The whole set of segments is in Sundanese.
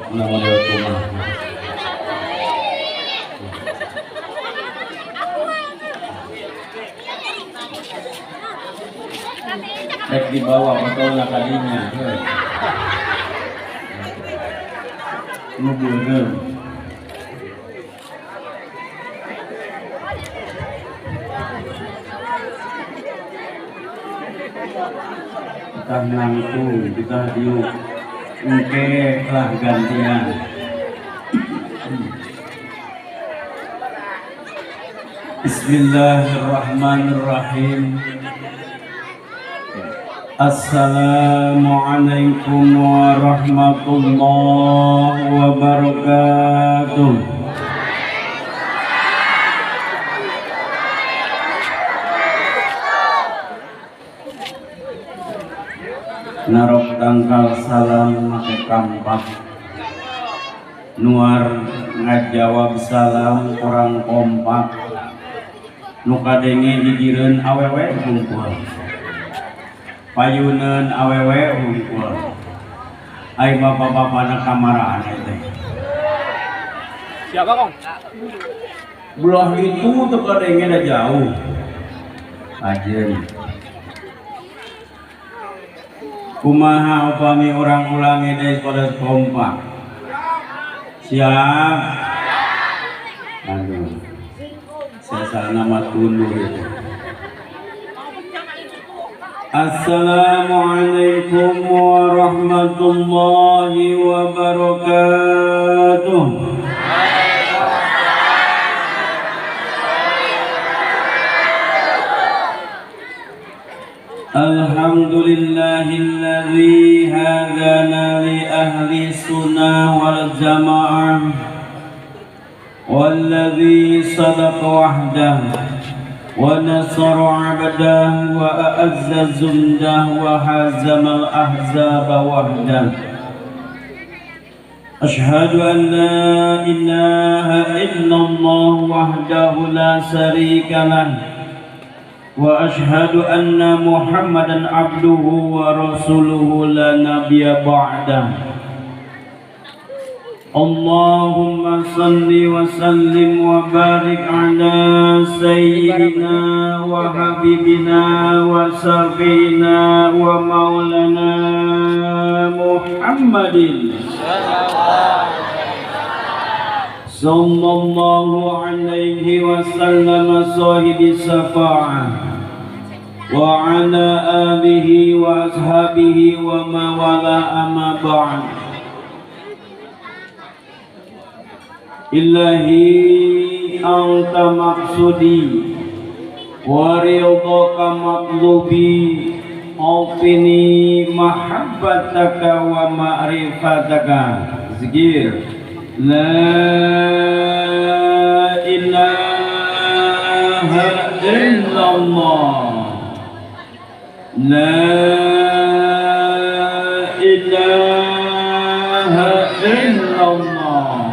Na model kumaha. Rek dibawa botolna ka dinya heuh. Nu beureum. Kita nangtung, kita diuk, engke lah gantian. Bismillahirrahmanirrahim. Assalamualaikum warahmatullahi wabarakatuh. Narok tangkal salam make kampak, nuar ngajawab salam kurang kompak, nu kadenge gigireun awewe hungkul, payuneun awewe hungkul, ai bapak-bapana kamaraan teh. Siapa kong? Belah itu teu kadenge da jauh. Ajeun. Kumaha upami urang ulangi deui pada kompak. Siap. Aduh. Saya nama tunduh itu. Assalamualaikum warahmatullahi wabarakatuh. Alhamdulillahilladzi hadana li ahli sunnah wal jamaah walladzi sadaqa wahdah wa nasara 'abdah wa a'azza zundah wa hazamal ahzaba wahdah. Ashhadu an la ilaha illallah wahdahu la syarika lah wa ashhadu anna Muhammadan abduhu wa rasuluhu la nabiyya ba'dah. Allahumma salli wa sallim wa barik ala sayyidina wa habibina wa safina wa maulana Muhammadin sallallahu alaihi wasallam sahibi safa'ah wa ala alihi wa ashabihi wa mawala amma ba'd. Ilahi anta maqsudi wa ridhaka matlubi, awfini mahabbataka wa ma'rifataka. Zikir la ilaha illallah, la ilaha illallah,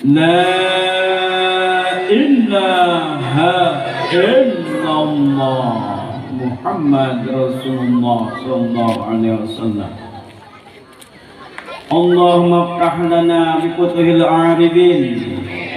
la ilaha illallah Muhammad Rasulullah sallallahu alaihi wasallam. Allahumma ftah lana bi futuhil arifin.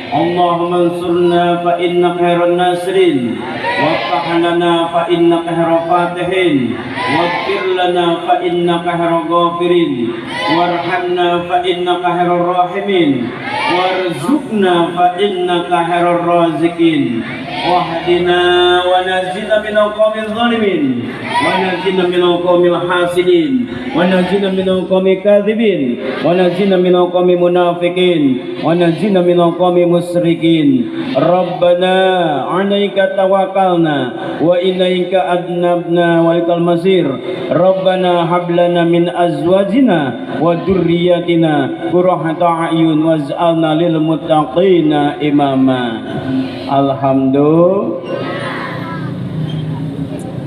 Allahumma ansurna fa innaka khairun nasirin, waftah lana fa innaka khairul fatihin, waghfir lana fa innaka khairul ghafirin, warhamna fa innaka khairur rahimin, warzuqna fa innaka khairur raziqin, wahdina wa najina minal qawmil zalimin, wa najina minal qawmil hasidin, wa najina minal qawmil kadzibin, wa najina minal qawmil munafiqin, wa najina minal qawmil musyrikin. Rabbana 'alaika tawakkalna wa ilaika adnabna wa ilaikal masir. Rabbana hab lana min azwajina wa dzurriyyatina qurrata a'yun waj'alna lil muttaqina imama. Alhamdulillah.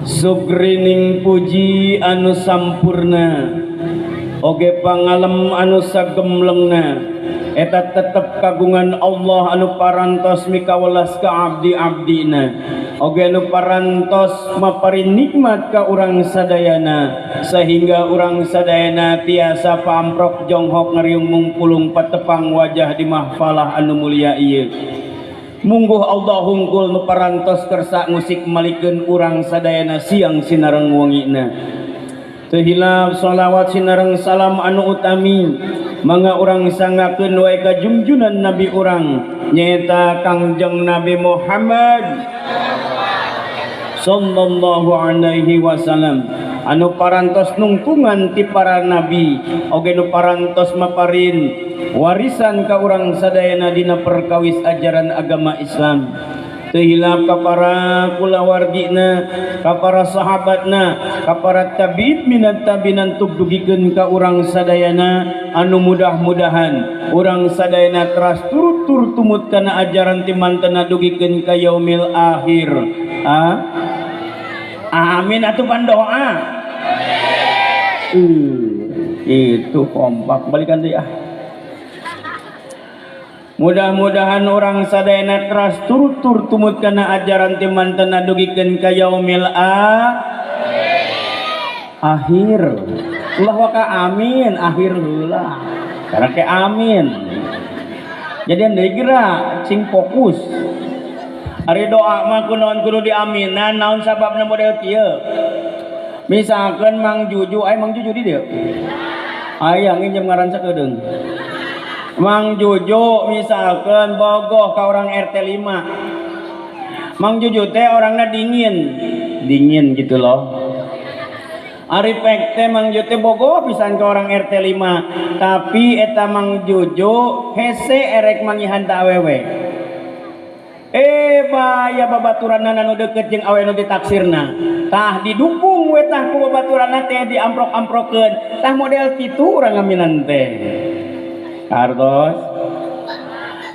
Sugrining puji anu sampurna oge pangalem anu sagemlengna eta tetep kagungan Allah anu parantos mikawelas ka abdi-abdina. Oge nu parantos maparin nikmat ka urang sadayana sehingga urang sadayana tiasa paamprok jonghok ngariung mungpulung patepang wajah di mahfalah anu mulia ieu. Mungguh Allah hungkul nu parantos kersa ngusik malikeun urang sadayana siang sinareng wengina. Teu hilap sholawat sinareng salam anu utami mangga urang sanggakeun wae ka junjunan nabi urang nyaeta Kangjeng Nabi Muhammad sallallahu alaihi wasallam anu parantos nungtungan ti para nabi oge nu parantos maparin warisan ka urang sadayana dina perkawis ajaran agama Islam. Teu hilap ka para kulawargina, ka para sahabatna, ka para tabi'in minat tabinan tugdugikeun ka urang sadayana anu mudah-mudahan urang sadayana teras turut-tur tumut kana ajaran ti mantena dugikeun ka yaumil akhir. Amin atuh pan doa. Itu kompak balikan deui ah. Mudah-mudahan orang sadayana teras turut-tur tumut kana ajaran ti mantena dugikeun ka yaumil akhir. Ulah waka amin akhir heula. Karena ke amin. Jadi deui geura cing fokus. Ari doa mah kunaon kudu diaminan naon sababna model kieu. Misalkan Mang Juju, aya Mang Juju di dieu. Aya nginjem ngaran sakedeung. Mang Juju misalkan bogoh ka orang RT 5. Mang Juju teh orangnya dingin, dingin gitu loh. Ari pek teh Mang Juju teh bogoh pisan ka orang RT 5, tapi eta Mang Juju hese erek mangihan ta awewe. Baya babaturanna nu deukeut jeung awewe nu ditaksirna. Tah didukung we tah ku babaturanna teh diamprok-amprokeun. Tah model kitu urang ngaminan teh. Kartos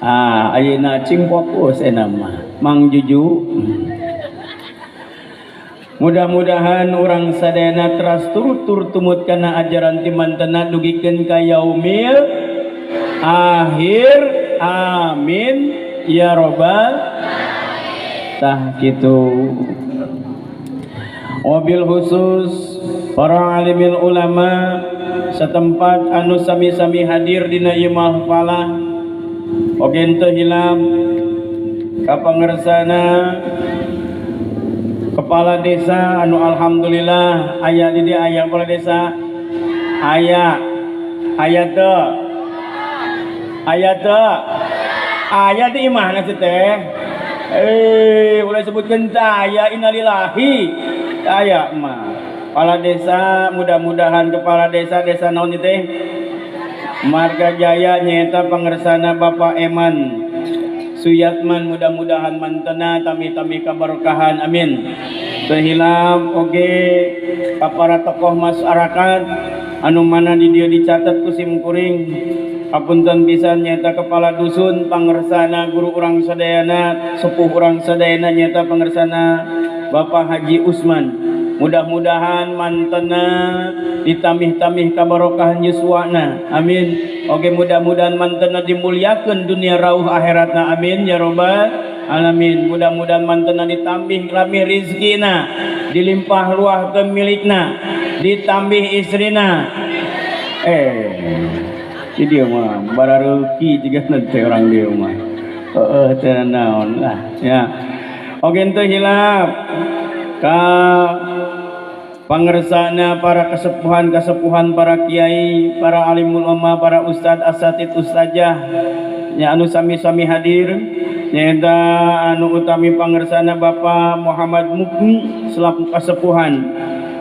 ayeuna cing fokus eta mah Mang Juju. Mudah-mudahan urang sadayana teras turut-tur tumut kana ajaran ti mantena dugikeun ka yaumil akhir. Amin ya robbal tah kitu. Wabil khusus para alimil ulama setempat anu sami-sami hadir dina ieu mahfalah oge henteu hilap ka pangersana kepala desa anu alhamdulillah aya di dieu, aya kepala desa aya, aya teu, aya teu, aya di imahna sih teh. Ulah sebutkeun teh aya, innalillahi aya mah. Kepala desa mudah-mudahan kepala desa desa naon ieu teh Marga Jaya nyaeta pangersana Bapak Eman Suyatman, mudah-mudahan mantena tami-tami kaberkahan, amin. Teu hilap oge ka para tokoh masyarakat anu mana di dieu dicatat ku sim kuring. Hapunten pisan nyaeta kepala dusun pangersana guru urang sadayana sepuh urang sadayana nyaeta pangersana Bapak Haji Usman. Mudah-mudahan mantena ditamih-tamih kabarokahan yuswana, amin. Oke, mudah-mudahan mantena dimuliakeun dunia rauh akhiratna, amin ya robbal alamin. Mudah-mudahan mantena ditambih ramih rizkina, dilimpah luah ke milikna, ditambih istrina. Di dia mah barareuki jiga nanti orang dia mah. Heeh, teu naon lah ya. Oke, henteu hilap ka pangersana para kesepuhan-kesepuhan, para kiai, para alim ulama, para ustad, asatid, ustazah nya anu sami-sami hadir nyaeta anu utami pangersana Bapak Muhammad Mukni selaku kasepuhan.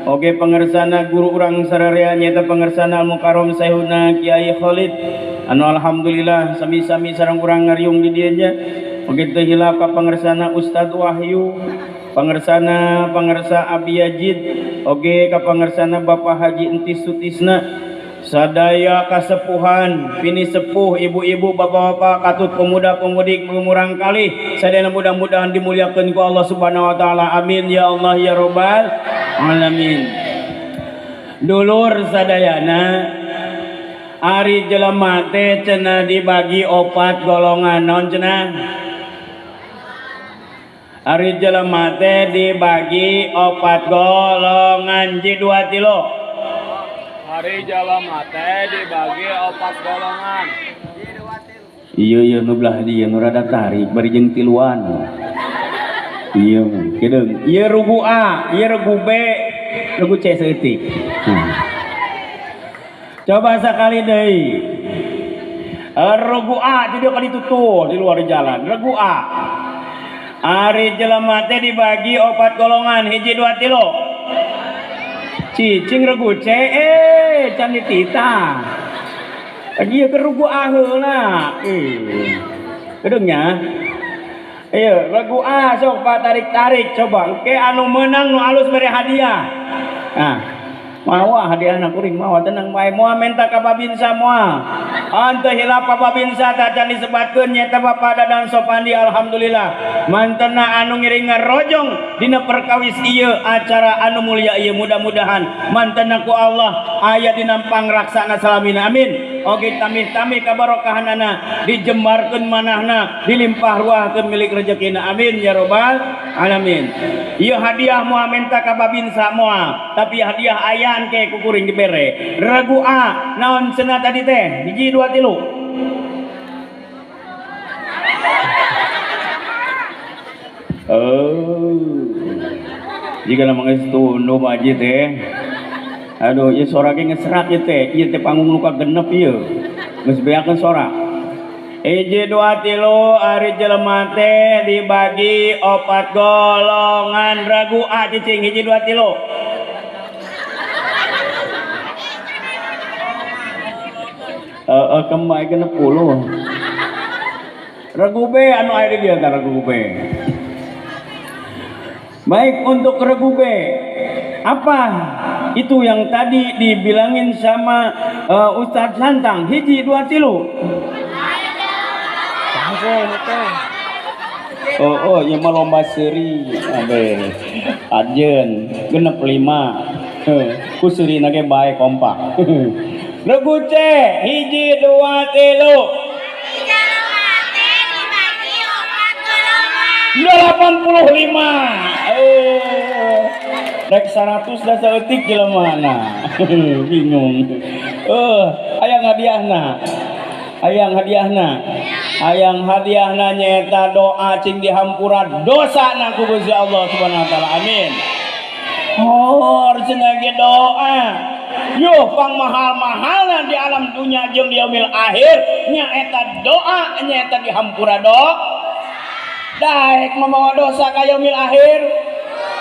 Oge pangersana guru urang sararea nyaeta pangersana Al Mukarram Syekhuna Kiai Khalid anu alhamdulillah sami-sami sareng urang ngariung di dieu nya. Oge teu hilap ka pangersana Ustad Wahyu, pangersana pangersa Abi Yazid, oge ka pangersana Bapak Haji Entis Sutisna, sadaya kasepuhan, pini sepuh, ibu-ibu, bapak-bapak, katut pemuda-pemudi, murang kali, sadaya mudah-mudahan dimuliakan ku Allah Subhanahu wa taala. Amin ya Allah ya robbal alamin. Dulur sadayana, ari jelema teh cenah dibagi opat golongan, naon cenah? Ari jelema teh dibagi 4 golongan ji 2 3. Ari jelema teh dibagi 4 golongan. Iya iya nu belah dieu nu rada tarik bari jeung tiluan. Iya kedeung. Ieu regu A, ieu regu B, regu C saeutik. Coba sakali deui. Regu A di dieu ka ditu tuh di luar jalan. Regu A. Ari jelema teh dibagi 4 golongan, 1 2 3. Cicing regu C, can dititah. Ieu ke regu A heula. Kedeung nya. Ieu regu A sok pak tarik-tarik coba. Engke anu meunang nu alus bere hadiah. Nah, mawa hadiahna kuring mawa tenang bae moal menta ka Babinsa moal. Henteu hilap ka Babinsa tah can disebatkeun nyaeta Bapak Dadang Sopandi alhamdulillah. Mantena anu ngiring ngarojong dina perkawis ieu acara anu mulia ieu mudah-mudahan mantena ku Allah aya dina pangraksana salamina amin. Oge tamih-tamih kabarokahanana dijembarkeun manahna dilimpah ruahkeun milik rejekina amin ya robbal alamin. Ieu hadiah moal menta ka Babinsa moal, tapi hadiah ayaan ke ku kuring dibere. Regu A naon cenah tadi teh? 1 2 3. Oh. Jika nama geus tunduh baji teh. Aduh, ieu sora ge ngeserak ieu teh. Ieu teh panggung nu kagenep ieu. Geus beakeun sora. 1 2 3 ari jelema teh dibagi 4 golongan. Regu A cicing 1 2 3. Kembali 60. Regu B anu aya di dieu tah regu B. Baik untuk regu B. Apa itu yang tadi dibilangin sama Ustadz Santang? 1 2 3. Oh, ieu mah lomba seuri abe. Ajeun 65. Ku seurina ge bae kompak. Regu C 1 2 3. 85. Rek 100 dah saeutik jelemana. Bingung. Hayang hadiahna. Hayang hadiahna. Hayang hadiahna nyaeta doa cing dihampura dosana ku Gusti Allah Subhanahu wa taala. Amin. Hor cenah ge doa. Yuh pang mahal-mahalna di alam dunia jeung di yaumil akhir nyaeta doa nyaeta dihampura doa. Daek membawa dosa ka yaumil akhir.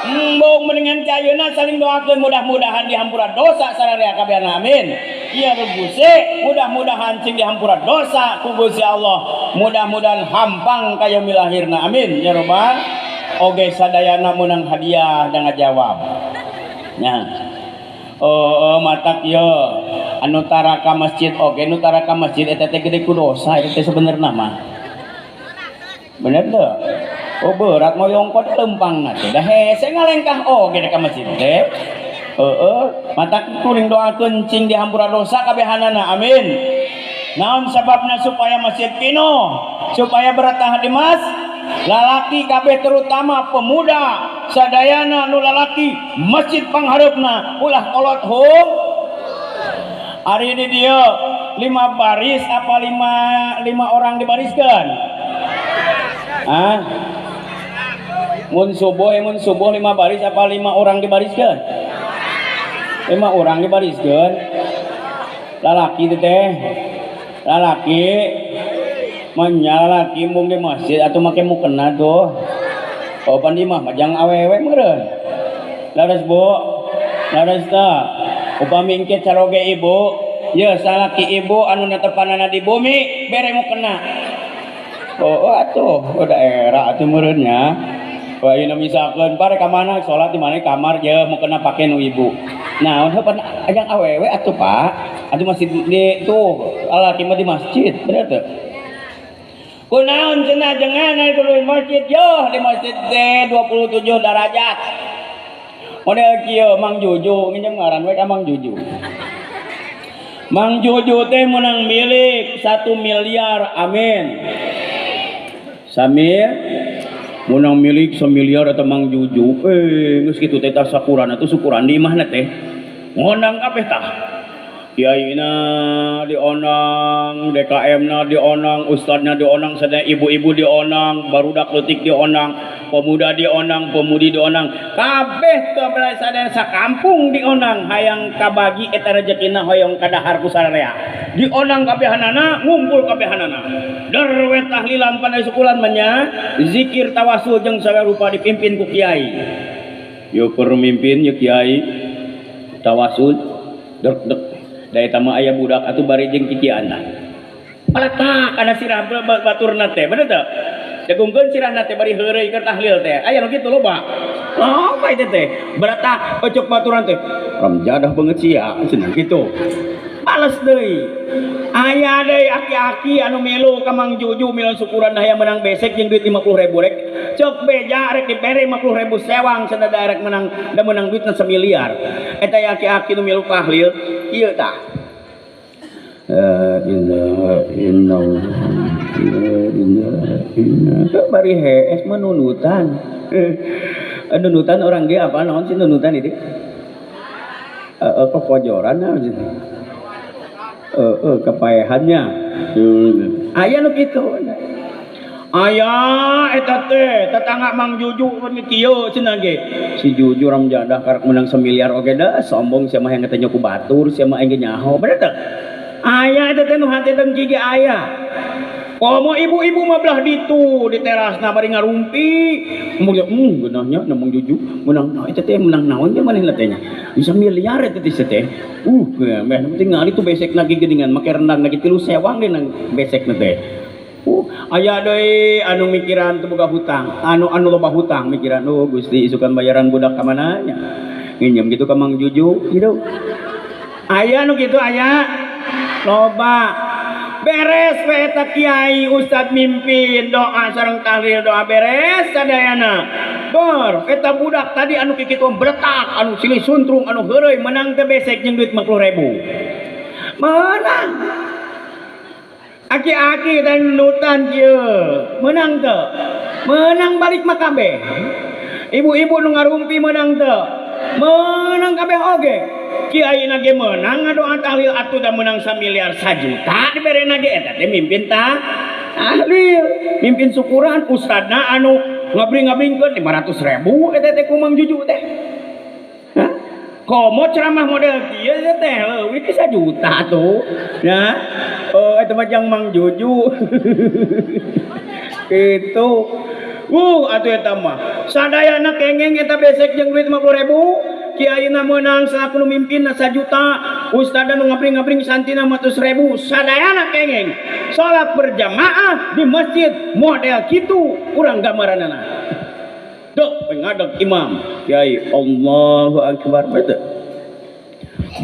Embung mendingan cayeuna saling doakeun mudah-mudahan dihampura dosa sararea kabehna amin. Ieu regu C mudah-mudahan cing dihampura dosa ku Gusti Allah. Mudah-mudahan hampang ka yaumil akhirna amin ya robbal. Oge sadayana meunang hadiah dan ngajawab. Nya. Oh, matak yo anu tara ka masjid oge nu tara ka masjid eta teh gede ku dosa eta teh sebenarna mah. Bener teu? Oh berat moyongkot lempang teh da hese ngalengkah oge ka masjid teh. Heeh, matak kuring doakeun cing dihampura dosa kabehanana amin. Naon sababna supaya masjid pinuh, supaya bertah di mas lalaki kabeh terutama pemuda sadayana nu lalaki masjid panghareupna ulah kolot hung. Ari di dieu 5 baris apa 5 orang dibariskeun? Ah. Mun subuh 5 baris apa 5 orang dibariskeun? 5 orang dibariskeun. Lalaki teh. Lalaki menyalaki mung di masjid atau make mukena tuh. Oh pan di mah majang awewe meureun. Laras Bu. Laras tah. Upami engke caroge ibu, ye salaki ibu anu netepanana di bumi bere mukena. Oh atuh, udah era atuh meureun nya. Wah ieu misalkeun pare ka mana salat di mana kamar ye mukena pake nu ibu. Nah, heuh pan ajang awewe atuh Pak. Atuh masih di tuh lalaki mah di masjid, bener teu? Kunaon cenah jangan aya di masjid yo di masjid teh 27 derajat. Model kieu Mang Juju nginjem ngaran we ka Mang Juju. Mang Juju teh menang milik 1 miliar amin. Samir Menang milik semiliar atau Mang Juju, geus kitu teh tah sakuran atuh syukuran di imahna teh. Ngondang kabeh tah. Kiai-na diondang, DKM-na diondang, ustadna diondang, sadaya ibu-ibu diondang, barudak leutik diondang, pemuda diondang, pemudi diondang, kabeh teu bela sadaya sakampung diondang, hayang kabagi eta rejekina hoyong kadahar ku sararea. Diondang kabehanana, ngumpul kabehanana. Der we tahlilan pada syukuran mah nya, zikir tawasul jeung sagala rupa dipimpin ku kiai. Yo pemimpin ye kiai tawasul dek dek. Da eta mah aya budak atuh bari jeung kikiana. Paletak kana sirah baturna teh, bener teu? Jagungkeun sirahna teh bari heureuy keur tahlil teh. Aya nu kitu loba. Loba itu teh. Berata ecuk baturan teh. Ramjadah banget sia cenah kitu. Bales deui. Aya deui aki-aki anu milu ka Mang Juju milu syukuran hayang menang besek jeung duit 50.000 rek. Cek beja rek dibere 50.000 sewang cenah da rek menang da menang duitna semiliar. Eta aki-aki nu milu tahlil ieu tah. La ilaha illallah. La ilaha illallah. Bari hees menunutan. Nunutan orang ge apa naon sih nunutan itu? Kepojoran kepayahannya. Aya nu kitu. Aya eta teh tetangga Mang Juju mun kieu cenah ge. Si Juju ramjadah karek menang semiliar oge da sombong sia mah yang teh ku batur sia mah aing ge nyaho. Bener teu? Aya eta teh nu hate dengki ge aya. Komo ibu-ibu mah belah ditu di terasna bari ngarumpi. Mun geunahnya na Mang Juju menang naon eta teh menang naon ge manehna teh nya. Bisa miliar eta teh teh. Meh penting ngali tuh besek lagi geuningan make rendang lagi 3 sewang deui nang besek na teh. Aya deui anu mikiran teu boga hutang, anu loba hutang mikiran, oh Gusti isukan bayaran budak ka mana nya. Nginjem gitu ka Mang Juju gitu. Aya nu kitu aya. Loba. Beres we eta kiai ustad mimpin doa sareng tahlil doa beres sadayana. Bor eta budak tadi anu kikitu bretak anu silih suntrung anu heureuy menang teh besek jeung duit 50.000. Menang. Aki-aki dan nutan kieu menang teu? Menang balik mah kabeh. Ibu-ibu nu ngarumpi menang teu? Menang kabeh oge. Kiai na ge menang ngadoa tahlil atuh da menang samiliar sajuta diberena ge eta teh mimpin tahlil, mimpin syukuran ustadna anu ngabring-ngabringkeun 500.000 eta teh ku Mang Juju teh. Hah? Komo ceramah model kieu teh leuwih ti sajuta atuh. Ya. Oh eta mah jang Mang Juju. Kitu. Atuh eta mah sadayana kengeng eta besek jeung duit 50.000. Kiai na meunang salaku nu mimpinna sajuta, ustadna nu ngabring-ngabring santina 500.000, sadayana kengeng. Salat berjamaah di masjid model kitu urang gambaranana. Dek ngadeg imam, kiai Allahu akbar betul.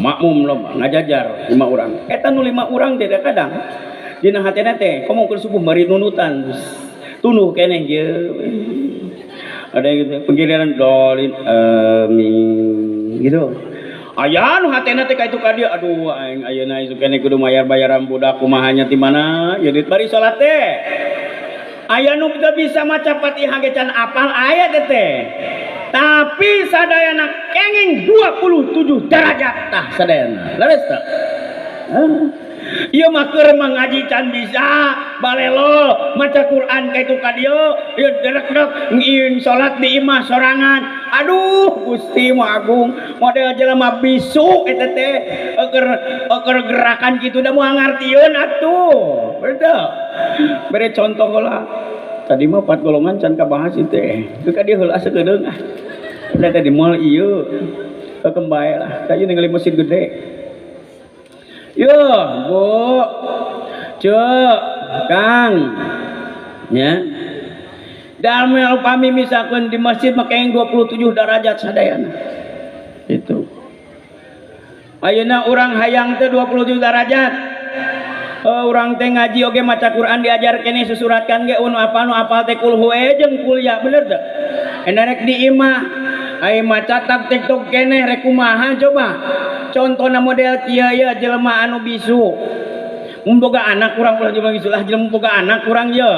Makmum loba ngajajar 5 urang. Eta nu 5 urang teh kadang dina hatena teh komo keur subuh bari nunutan. Tunuh keneh ieu. Ada yang gitu, penggiliran dolin amin gitu. Aya nu hatena teh ka itu ka dieu, aduh aing ayeuna isuk keneh kudu mayar bayaran budak kumaha nya ti mana? Ya duit bari salat teh. Aya nu teu bisa maca Fatihah ge can apal aya teh teh. Tapi sadayana kenging 27 derajat tah sadayana. Leres teu? Ieu mah keur mangaji can bisa balelo maca Quran ka itu ka dieu ieu derek-derek ngieun salat di imah sorangan. Aduh Gusti Maha Agung model jelema bisu eta teh keur gerakan kitu da moal ngartieun atuh. Betul. Bere contoh heula. Tadi mah 4 golongan can kabahas ieu teh. Teu ka dieu heula sakedeung ah. Da teh di moal ieu. Kembae lah. Tadi ningali masjid gede. Yo, Bu. Cek, Kang. Ya. Dalem upami misalkan di masjid make 27 derajat sadayana. Itu. Ayeuna urang hayang teh 27 derajat. Urang teh ngaji oge maca Quran diajar keneh susuratkan ge nu apal nu apal teh kul huwa jeung kul ya bener teu? Enak rek di imah ai maca tak TikTok keneh rek kumaha coba. Contohna model kieu ye jelema anu bisu. Mun boga anak kurang ulah jelema bisu lah jelema boga anak kurang ye.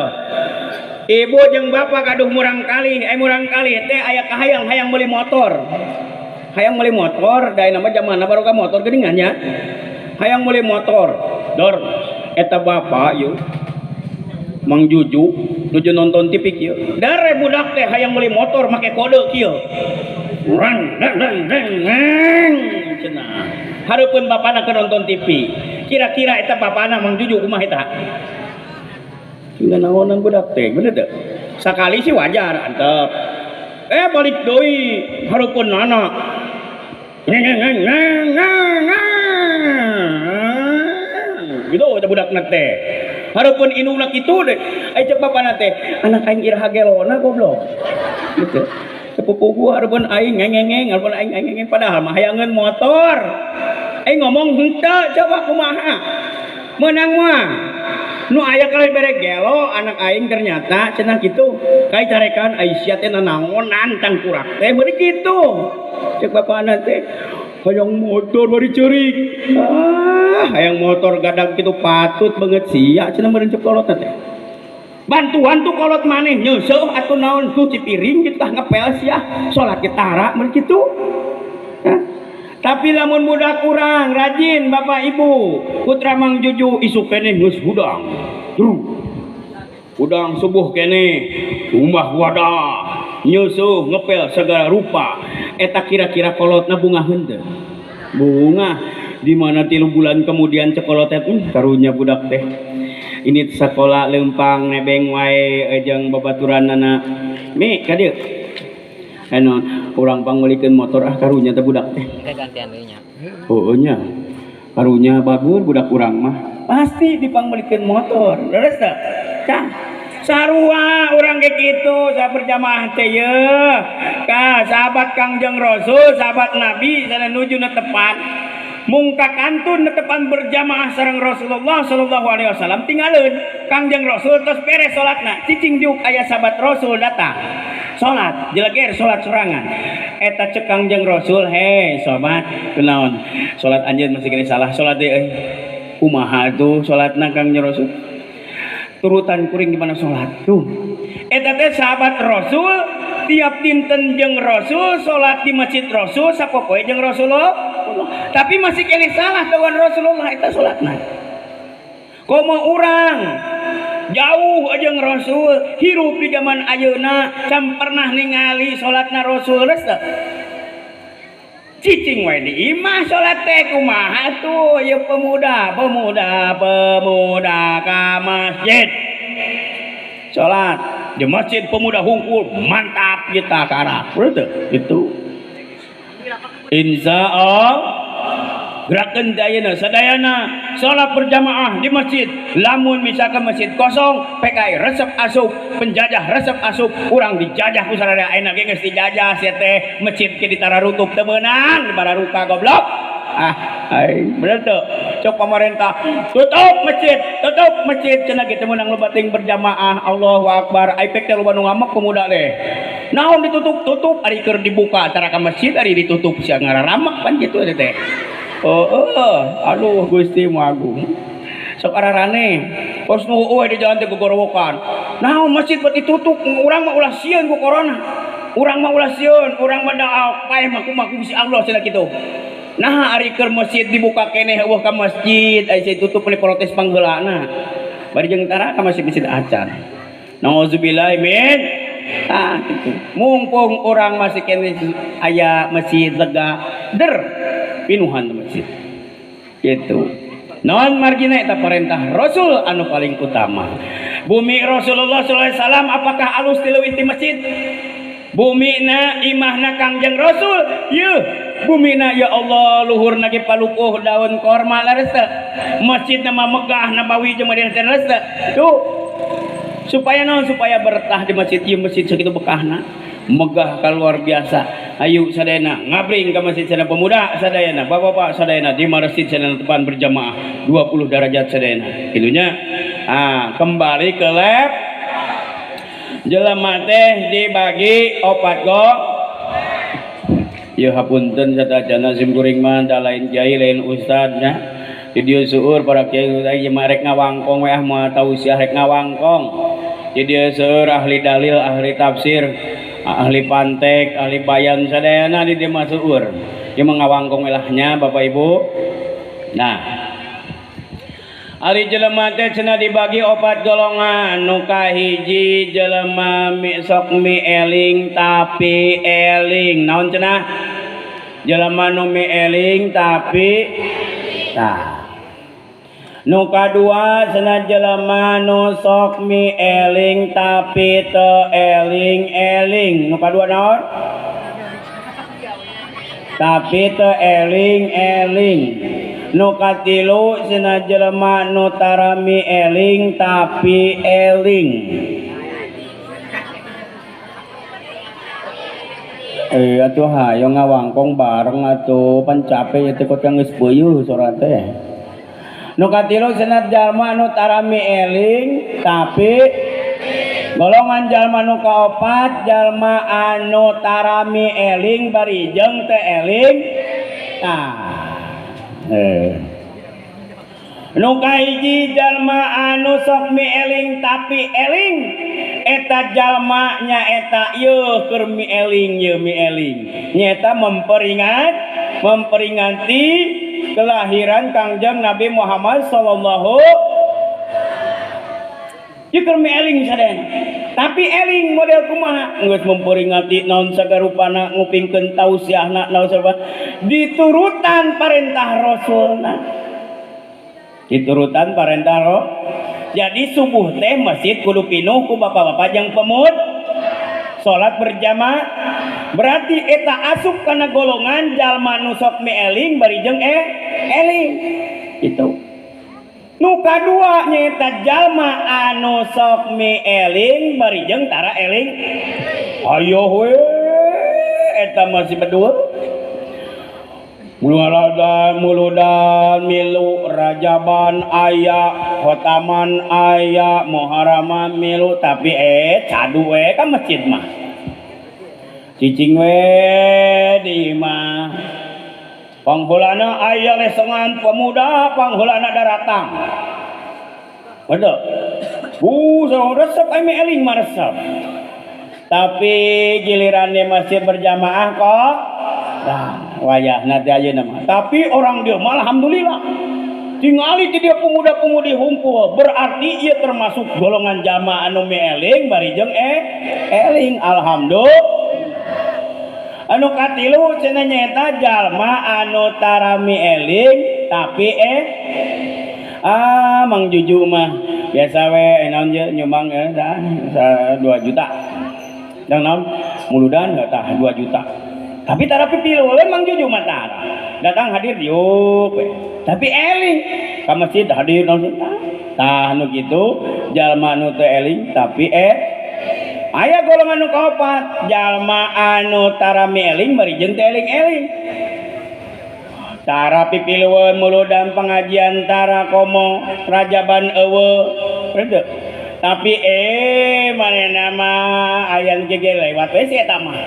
Ibu jeung bapak gaduh murang kali, murang kali teh aya kahayang hayang meuli motor. Hayang meuli motor, da nama zamanna baru ka motor geuningan nya. Hayang meuli motor. Dor eta bapak yeuh. Mang Juju nuju nonton TV kieu. Dare budak teh hayang meuli motor make kode kieu. Rang rang rang rang rang cenah. Hareupeun bapana keur nonton TV. Kira-kira eta bapana Mang Juju kumaha eta? Tinggal naonan budak teh, bener teu? Sakali sih wajar antep. Balik deui hareupeun anak. Ngeng ngeng ngeng ngeng ngeng. Gitu eta budakna teh. Hareupeun indungna kitu deh. Ai cek bapana teh, anak aing iraha gelona goblok. Gitu. Sepupu gua hareupeun aing ngeng ngeng ngeng, hareupeun aing ngeng ngeng padahal mah hayangeun motor. Aing ngomong henteu coba kumaha. Meunang mah. Nu aya kali bere gelo anak aing ternyata cenah kitu. Kai carekan Aisyah teh nanaonan tangkurak teh beureut kitu. Cek bapana teh hayang motor bari ceurik. Ah, hayang motor gadag kitu patut banget sia cenah meureun cek kolot teh. Bantuan tuh kolot maneh nyeuseuh atuh naon cuci piring kitu tah ngepel sia salat ge tara meureun kitu. Hah? Tapi lamun budak urang rajin bapak ibu putra Mang Juju isuk keneh geus hudang. Duh. Hudang subuh keneh umbah wadah nyeusuh ngepel segala rupa eta kira-kira kolotna bungah henteu. Bungah di mana 3 bulan kemudian cekolot teh karunya budak teh. Ini sekolah lempang nebeng wae jeung babaturanana. Mi ka dieu. Anu urang pangmeulikeun motor ah karunya teh budak teh. Engke gantian deui nya. Heueuh nya. Karunya bagus budak urang mah. Pasti dipangmeulikeun motor. Leres teh? Tah. Sarua urang ge kitu sa berjamaah teh yeuh. Ka sahabat Kangjeng Rasul, sahabat Nabi sana nuju netepan. Mungka kantun netepan berjamaah sareng Rasulullah sallallahu alaihi wasallam tinggalin Kangjeng Rasul tos beres salatna cicing diuk aya sahabat Rasul datang salat jeleger salat sorangan eta cek Kangjeng Rasul hei sobat kunaon salat anjeun masih kene salah salat deui euy kumaha tuh salatna Kangjeng Rasul turutan kuring di mana salat tuh eta teh sahabat Rasul tiap dinten jeung Rasul salat di masjid Rasul sapopoe jeung Rasulullah tapi masih kene salah kawan Rasulullah eta salatna komo urang jauh jeung Rasul hirup di zaman ayeuna can pernah ningali salatna Rasul geus teu cicing we di imah salat teh kumaha tuh ieu pemuda pemuda pemuda ka masjid salat di masjid pemuda hungkul mantap kita karah betul itu insya Allah gerakan dayana sadayana salat berjamaah di masjid lamun misalkan masjid kosong PKI resep asup penjajah resep asup urang dijajah ku sararea ayeuna ge geus dijajah sia teh masjid ke ditararutup teu meunang dibararuka goblok ah ai bener teu cok pemerintah tutup masjid cenah ge teu meunang loba teuing berjamaah Allahu akbar ai pek teh loba nu ngamek pemuda teh naon ditutup tutup ari keur dibuka antara ka masjid ari ditutup sia ngararamek pan kitu teh. Oh, oh, aduh Gusti mu agung. Sok ararane, pos nu eueuh di jalan teh gogorowokan. Naon masjid bet ditutup, urang mah ulah sieun ku corona. Urang mah ulah sieun, urang mah daak paeh mah kumaha ku Gusti Allah cenah kitu. Nah ari keur masjid dibuka keneh eueuh ka masjid, ai tutup meuli protes pangheulana. Bari jeung tara ka masjid-masjid acan. Nauzubillahi min ah kitu. Mumpung urang masih keneh aya masjid lega der pinuhan masjid gitu non margina eta perintah Rasul anu paling utama bumi Rasulullah sallallahu alaihi wasallam apakah alus dileuwih ti masjid bumina imahna Kangjeng Rasul yeuh bumina ya Allah luhurna ge palukuh daun korma leres teu masjidna mah Megah Nabawi jeung Madinah teh leres teu tuh supaya naon supaya bertah di masjid ieu masjid sakitu bekahna megah ka luar biasa. Ayo sadayana ngabring ke masjid sadayana pemuda sadayana bapak-bapak sadayana di masjid sadayana depan berjamaah 20 derajat sadayana itunya ah kembali ke lab jelema teh dibagi opat kok ya hapunten sadayana sim kuring mah da lain kiai lain ustad nya di dieu seueur para kiai mah rek ngawangkong we ah moal tausiah rek ngawangkong. Jadi seueur ahli dalil, ahli tafsir, ahli pantek, ahli bayan sadayana di dieu mah seueur. Ieu mah ngawangkong elahnya Bapak Ibu. Nah, ari jelema teh cenah dibagi opat golongan. Nu kahiji jelema mi sok mi eling tapi eling. Naon cenah? Jelema nu mi eling tapi tah. Nu kadua cenah jelema nu sok mi eling tapi teu eling-eling. Nu kadua naon? Tapi teu eling-eling. Nu katilu cenah jelema nu tara mi eling tapi eling. Atuh hayo ngawangkong bareng atuh pan capek ieu teh kot geus peuyeut sora teh. Nu katilu cenah jalma nu tara mi eling tapi golongan jalma nu kaopat jalma anu tara mi eling bari jeung teu eling. Tah. Nu kahiji jalma anu sok mi eling tapi eling eta jalma nyaeta ieu keur mi eling ieu mi eling nyaeta memperingati kelahiran Kangjeng Nabi Muhammad sallallahu ieu keur mi eling sadayana tapi eling model kumaha geus memperingati naon sagarupana ngupingkeun tausiahna naon sarua diturutan parentah Rasulna diturutan parentah roh. Jadi subuh teh masjid kudu pinuh ku bapak-bapak jeung pemud salat berjamaah berarti eta asup kana golongan jalma nu sok mi eling bari jeung eling gitu. Nu kadua nyaeta jalma anu sok mi eling bari jeung tara eling. Ayo we eta masih bedul. Muludan muludan milu rajaban aya khotaman aya muharaman milu tapi cadu we ka masjid mah. Cicing we di imah. Panghulana aya lesengan pemuda panghulana daratang. Betul. Resep ame eling mah resep. Tapi giliran di masjid berjamaah kok nah, wayahna teh ayeuna mah. Tapi orang dia mah alhamdulillah. Tingali ti dia pemuda-pemudi humpul, berarti ieu termasuk golongan jamaah anu mi eling bari jeung eling alhamdulillah. Anu katilu cenah nyaeta jalma anu tara mi eling tapi Mang Juju mah biasa we naon je nyumbang 2 juta. Dan naon muludan tah 2 juta. Tapi tara pipilu we Mang Juju mah tara. Datang hadir diuk we. Tapi eling ka masjid hadir naon tah nu kitu jalma nu teu eling tapi aya golongan nu kaopat jalma anu tara mi eling bari jeung teu eling-eling. Tara pipilueun muludan pengajian tara komo rajaban eueuh henteu. Tapi manehna mah aya nu gege lewat we si eta mah.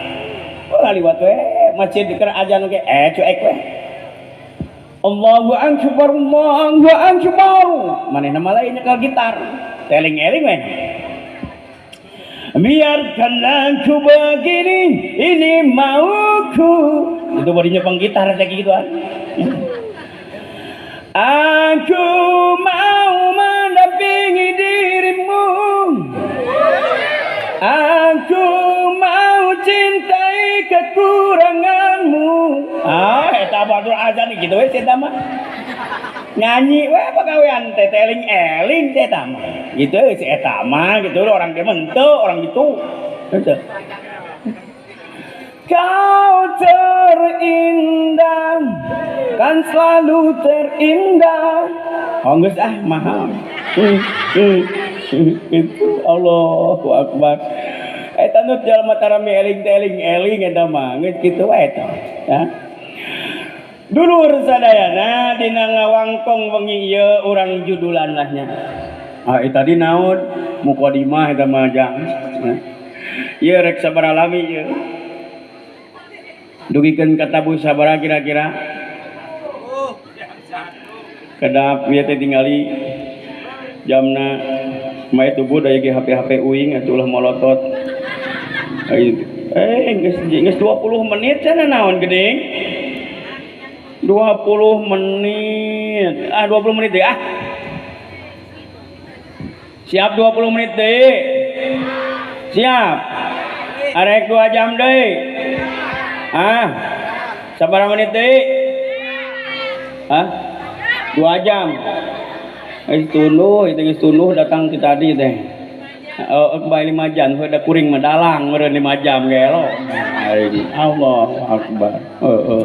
Oh liwat we masjid keur ajan oge cuek we. Allahu akbar Allahu akbar. Manehna mah lain nyekel gitar. Teling-eling we. Biarkan aku begini, ini mauku. Itu bodinya peng gitar kayak gituan. Aku mau mendampingi dirimu. Aku mau cintai kekuranganmu. Eta batur azan gitu we eta mah. Nyanyi we pagawean teh eling-eling teh eta mah. Gitu si eta mah gitu orang dia henteu orang gitu. Henteu. Kau terindah kan selalu terindah. Oh geus ah mahal. Itu Allahu Akbar. Eta nu jalma tara mi eling teh eling-eling eta mah geus kitu wae eta. Ya. Dulur sadayana dina ngawangkong wengi ieu urang judulan lah nya. Ah tadi naon mukadimah eta mah jang. Ieu rek sabaraha lami ieu. Dugikeun ka tabu sabaraha kira-kira? Kedap ieu teh tingali jamna Mae tubuh da ge HP-HP uing atuh ulah molotot. Geus 20 menit cenah naon geuning? 20 menit. Ah 20 menit deh ah. Siap 20 menit deh. Siap. Arek 2 jam deh. Ah. Sabaraha menit deh? Hah? 2 jam. Geus tunduh, itu geus tunduh datang ti tadi teh. Oh, bae 5 jam, heuh kuring mah dalang meureun 5 jam gelo. Allahu akbar. Heeh.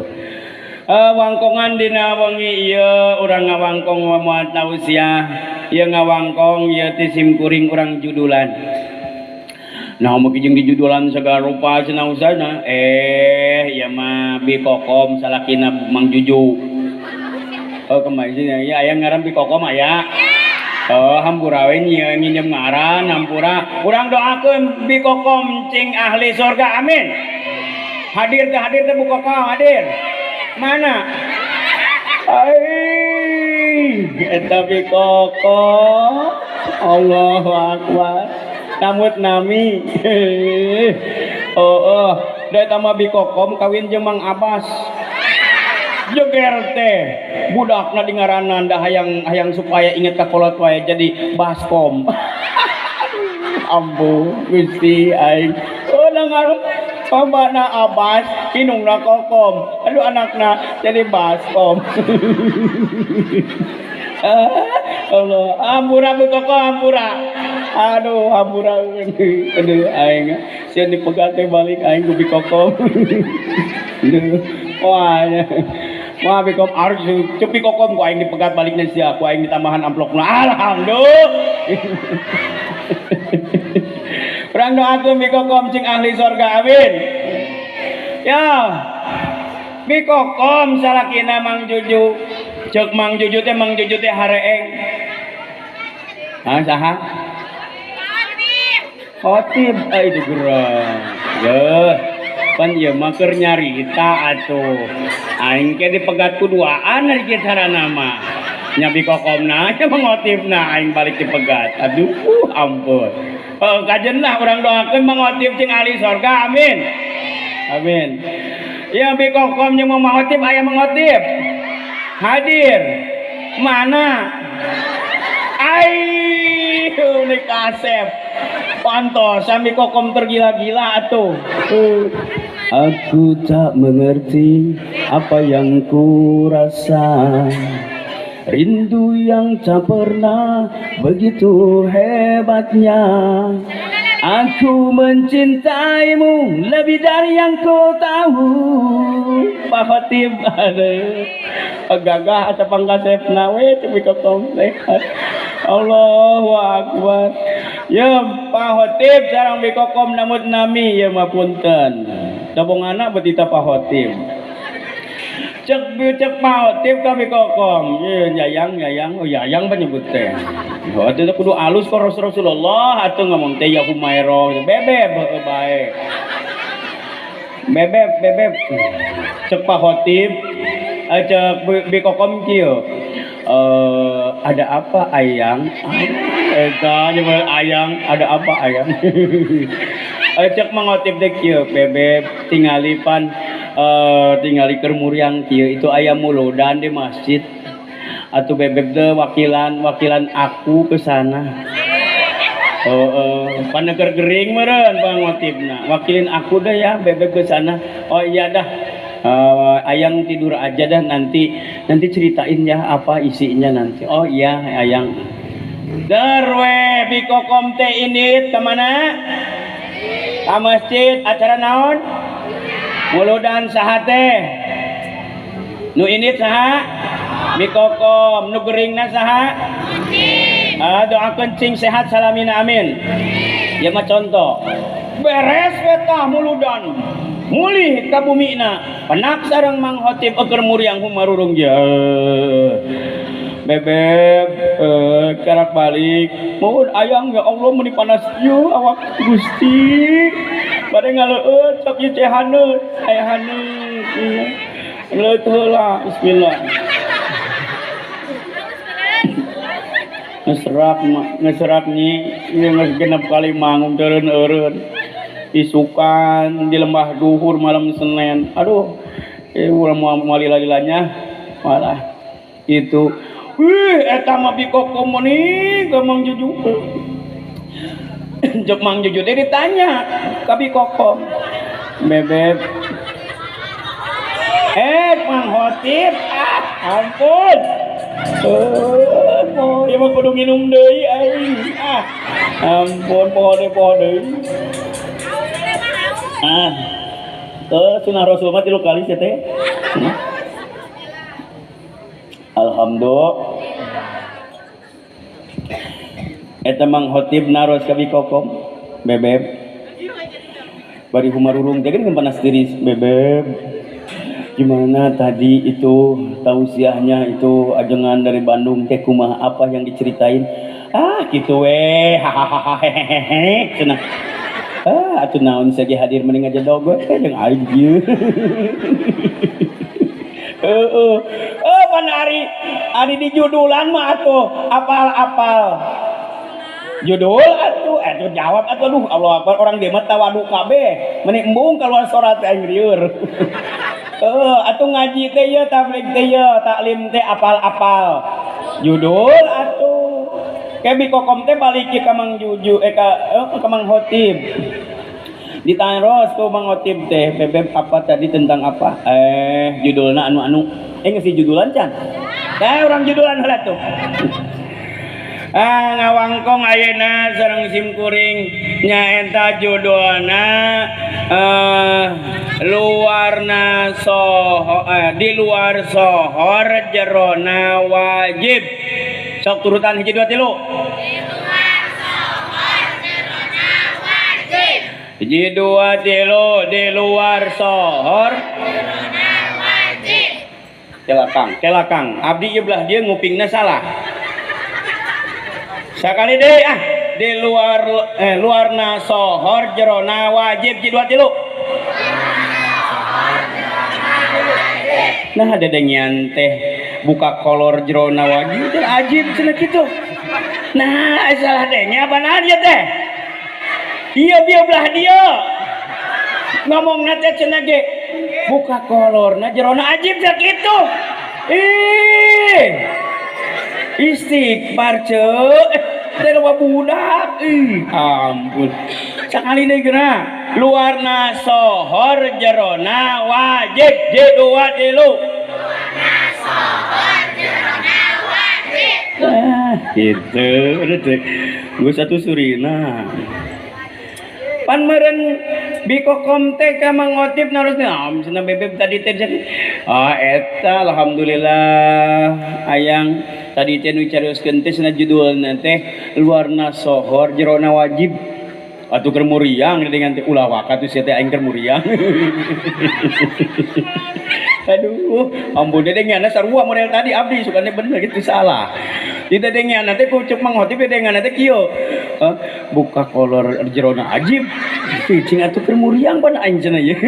Wangkongan dina wengi ieu urang ngawangkong moal tausiah, ieu ngawangkong ieu ti sim kuring urang judulan. Nah, meuki jeung dijudulan segala rupa cenah usahana. Ieu mah Bi Kokom salakina Mang Juju. Oh, kemarin sini ya aya ngaran Bi Kokom aya. Oh, hampura we nginjem ngaran hampura. Urang doakeun Bi Kokom cing ahli surga, amin. Hadir teh Bu Kokom, hadir. Mana? Ai, eta Bi Kokom. Allahu akbar. Tamut nami. Oh, da eta mah Bi Kokom kawin jeung Mang Abbas. Jeger teh budakna di ngaranan da hayang supaya inget ka kolot wae jadi baskom. Ampun Gusti aing. Oh, ngaran pambana Abbas indungna Kokom. Aduh anakna jadi baskom. Allah, ampura Bu Kokom, ampura. Aduh, ampura. Aduh aing sieun dipegat teh balik aing ku Bi Kokom. Aduh, wah. Wah, Bi Kokom harus cepi Kokom ku aing dipegat baliknya sia, ku aing ditambahan amplopna. Alhamdulillah. Urang doakeun Bi Kokom cing ahli surga, amin. Ya. Bi Kokom salakina Mang Juju. Ceuk Mang Juju teh hareeng. Ah saha? Khotib. Itu gerang. Yeuh. Pan ieu mah keur nyarita atuh. Aing ke dipegat ku duaan ari kieu carana mah. Nya Bi Kokomna nya mangotibna aing balik dipegat. Aduh, ampun. Kajen lah urang doakeun mangotib cing ahli surga, amin. Amin. Ya Bi Kokom jeung mangotib aya mangotib. Hadir. Mana? Ai, unik kasep. Pantosan Bi Kokom tergila-gila atuh. Aku tak mengerti apa yang ku rasa. Rindu yang tak pernah begitu hebatnya. Aku mencintaimu lebih dari yang kau tahu. Pak Khotib, aduh. Gagah asa pangkasepna we teu Bi Kokom teh. Allahu akbar. Ya Pak Khotib sareng Bi Kokom namut nami ieu mah punten. Tabongana betita Pak Khotib. Cek Pak Khotib ka Bi Kokom. Ye yayang yayang, oh yayang penyebut teh. Oh atuh kudu alus ka Rasulullah atuh ngomong teh ya Humairo bebeb heueuh bae. Bebeb bebeb. Cek Pak Khotib, cek Bi Kokom kieu. Ada apa ayang? Eta nyebut ayang, ada apa ayang? Cek mangotip teh kieu bebeb tingali pan tingali keur muriang kieu itu aya muludan di masjid. Atuh bebeb teh wakilan aku ke sana. Paneker gering meureun pangotipna. Wakilin aku dah ya bebeb ke sana. Oh iya dah. Ayang tidur aja dah, nanti ceritain ya apa isinya nanti. Oh iya ayang. Derwe Bi Kokom teh indit ka mana? Ka masjid acara naon? Muludan saha teh? Nu indit saha? Bi Kokom. Nu geringna saha? Doakeun cing sehat salamina amin. Ya mah contoh. Beres we tah muludan. Mulih ka bumina penak sareng Mang Khotib eukeur muriang humarurung je. Bebeb karak balik. Mohon ayang ya Allah meuni panas ieu awak Gusti. Bade ngaleueut sok ieu teh haneut, aya haneut. Leueut heula bismillah. Ngeserak nyi geus genep kali manggung teureun-eureun. Isukan di lembah duhur malam Senin. Aduh, urang moal lila-lilanya malah itu. Wih, eta mah bikokom meni ka Mang Juju. Jok Mang Juju teh ditanya ka bikokom. Bebeb. Mang Khotib, ah ampun. Oh, ieu mah kudu nginum deui aing. Ah, ampun poho deui. Ah. Sunah Rasul mah 3 kali sia teh. Alhamdulillah. Eta Mang Khotib naros ka bikokom. Bebeb. Bari humarurung teh geuning panas tiris bebeb. Gimana tadi itu tausiahnya itu ajengan dari Bandung teh kumaha apa yang diceritain? Ah gitu we hahaha hehehe cenah. Ah atuh naon sia ge hadir mending ngajedog we jeung aing ieu. Heeh. Pan ari di judulan mah atuh apal-apal. Judul atuh atuh jawab atuh aduh Allah Akbar orang dia mah tawadu kabeh meni embung keluar sorat teh aing rieur. Atuh ngaji teh ieu tabligh teh ieu taklim teh apal-apal. Judul atuh. Ke bikokom teh balik ka Mang Juju ka Mang Khotib. Ditaros ku Mang Khotib teh bebeb apa tadi tentang apa? Judulna anu-anu. Geus judulan can. Teh urang judulan heula tuh. Ah ngawangkong ayeuna sareng simkuring nyaeta judulna luarna sohor di luar sohor jerona wajib. Sok turutan 1 2 3. Di luar sohor jerona wajib. 1 2 3 di luar sohor jerona wajib. Kelakang abdi ieu belah dieu ngupingna salah. Sakali deui ah di luar luarna sohor jerona wajib 1 2 3. Nah dedengian teh buka kolor jerona wajib teh ajib cenah kitu. Nah salah denge apa naon ieu teh? Ieu bieu belah dieu. Ngomongna teh cenah ge buka kolorna jerona ajib cenah kitu. Ih. Istighfar ceu. Teh loba budak. Ih, ampun. Sakali deui geuna. Luarna sohor jerona wajib 1 2 3. Luarna sohor jerona wajib. Ah, gitu. Geus atuh surina. Pan meureun bikokom teh ka Mang Khotib narosna cenah bebeb tadi teh. Ah eta alhamdulillah ayang tadi teh nu carioskeun teh cenah judulna teh luarna sohor jerona wajib. Atuh keur muriang dengan teh ulah waka tuh sia teh aing keur muriang. Aduh, ampun dedengeanna sarua model tadi abdi sukane bener gitu salah. Di dedengeanna teh ku ceuk Mang Khotib dedengeanna teh kieu. Buka kolor jerona ajib. Cing atuh keur muriang pan aing cenah ieu.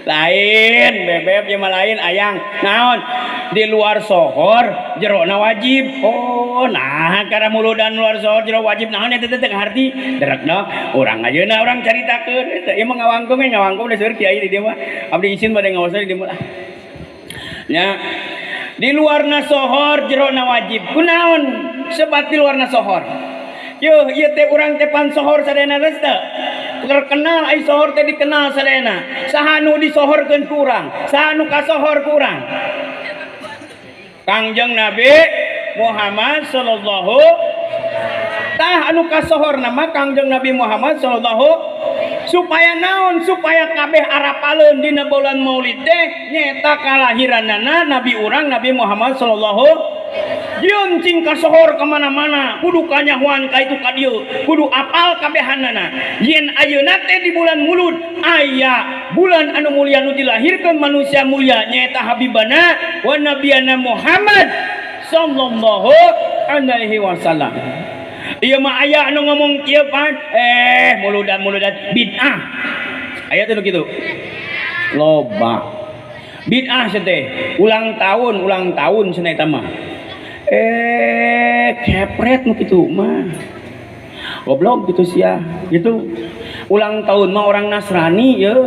Lain bebeb ieu mah lain ayang. Naon? Di luar sohor jerona wajib. Oh, nah karena muludan luar sohor jero wajib naon eta teh teu ngarti. Derekna urang ayeuna urang caritakeun. Ieu mah ngawangkong we ngawangkong da seueur kiai di dieu mah. Abdi isin bade ngawasan di dieu mah. Nya di luarna sohor jerona wajib. Kunaon sebat di luarna sohor? Yuh, ieu teh urang teh pan sohor sadayana geus teu? Terkenal ai sohor teh dikenal sadayana. Saha nu disohorkeun ku urang? Saha nu kasohor ku urang? Kangjeng Nabi Muhammad sallallahu tah anu kasohor nama Kangjeng Nabi Muhammad sallallahu supaya naon supaya kabeh arapaleun dina bulan Maulid teh nyaeta kalahiranana Nabi urang Nabi Muhammad sallallahu Yeun cing kasohor kemana-mana kudu kanyahoan ka itu ka dieu kudu apal kabehanana yen ayeuna teh di bulan Mulud aya bulan anu mulia nu dilahirkeun manusia mulia nyaeta Habibana wa Nabiyana Muhammad sallallahu alaihi wasallam. Ieu mah aya anu ngomong kieu pan muludan-muludan bid'ah. Aya teh nu kitu. Loba. Bid'ah teh ulang tahun cenah eta mah. Kepret nu kitu mah. Goblok gitu sia, gitu. Ulang tahun mah orang Nasrani ya.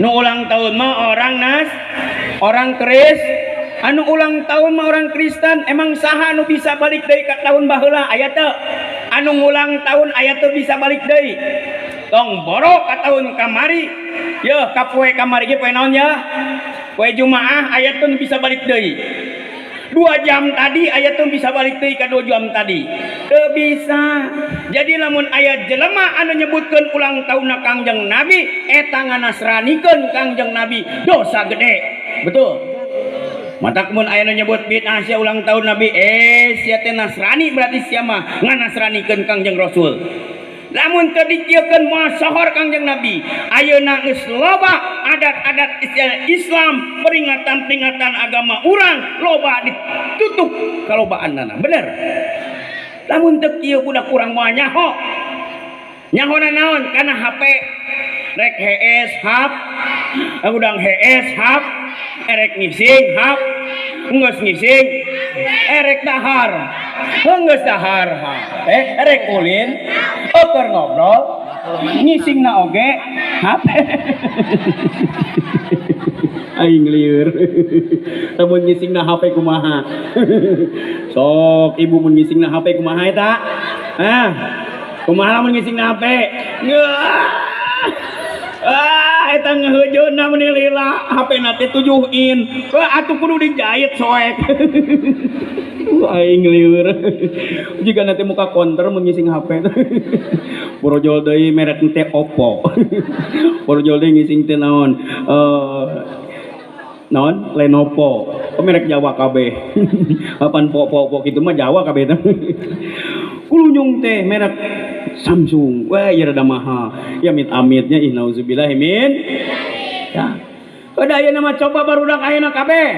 Nu ulang tahun mah orang Nas, orang Kris, anu ulang tahun mah orang Kristen. Emang saha anu bisa balik deui ka tahun baheula aya teu? Anu ngulang tahun aya teu bisa balik deui? Tong boro ka tahun kamari. Yeuh ka poe kamari ge poe naon ya? Poe Jumaah aya teu bisa balik deui. 2 jam tadi aya teu bisa balik deui ka 2 jam tadi. Teu bisa. Jadi lamun aya jelema anu nyebutkeun ulang tahunna Kangjeng Nabi eta nganasranikeun Kangjeng Nabi, dosa gede. Betul. Matak mun aya nu nyebut bid'ah sia ulang tahun Nabi, sia teh Nasrani berarti sia mah nganasranikeun Kangjeng Rasul. Lamun teu dikieukeun moal sohor Kangjeng Nabi. Ayeuna geus loba adat-adat Islam, peringatan-peringatan agama urang loba ditutup kalobaanana. Bener. Lamun teu kieu budak urang moal nyaho. Nyahona naon? Kana HP. Rek hees hap, udang hees hap, erek ngising hap, geus ngising, erek dahar, geus dahar hap, erek ulin, eueur ngobrol, ngisingna oge hap. Aing lieur. Lamun ngisingna HP kumaha? Sok ibu mun ngisingna HP kumaha eta? Hah? Kumaha lamun ngisingna HP? Ah, eta ngeujeunna meuni lila, HP na teh 7 in. Wah, atuh kudu dijahit soek. Aing lieur. Jiga nanti muka konter mun ngising HP. Borojol deui merek teh Oppo. Borojol deui ngising teh naon? Naon? Lenovo. Oh, merek Jawa kabeh. Apan po-po-po kitu mah Jawa kabeh teh. Kulunyung teh merek Samsung. Wah, ya rada mahal. Ya amit-amitnya ih nauzubillah min. Ya. Udah ayeuna mah coba barudak ayeuna kabeh.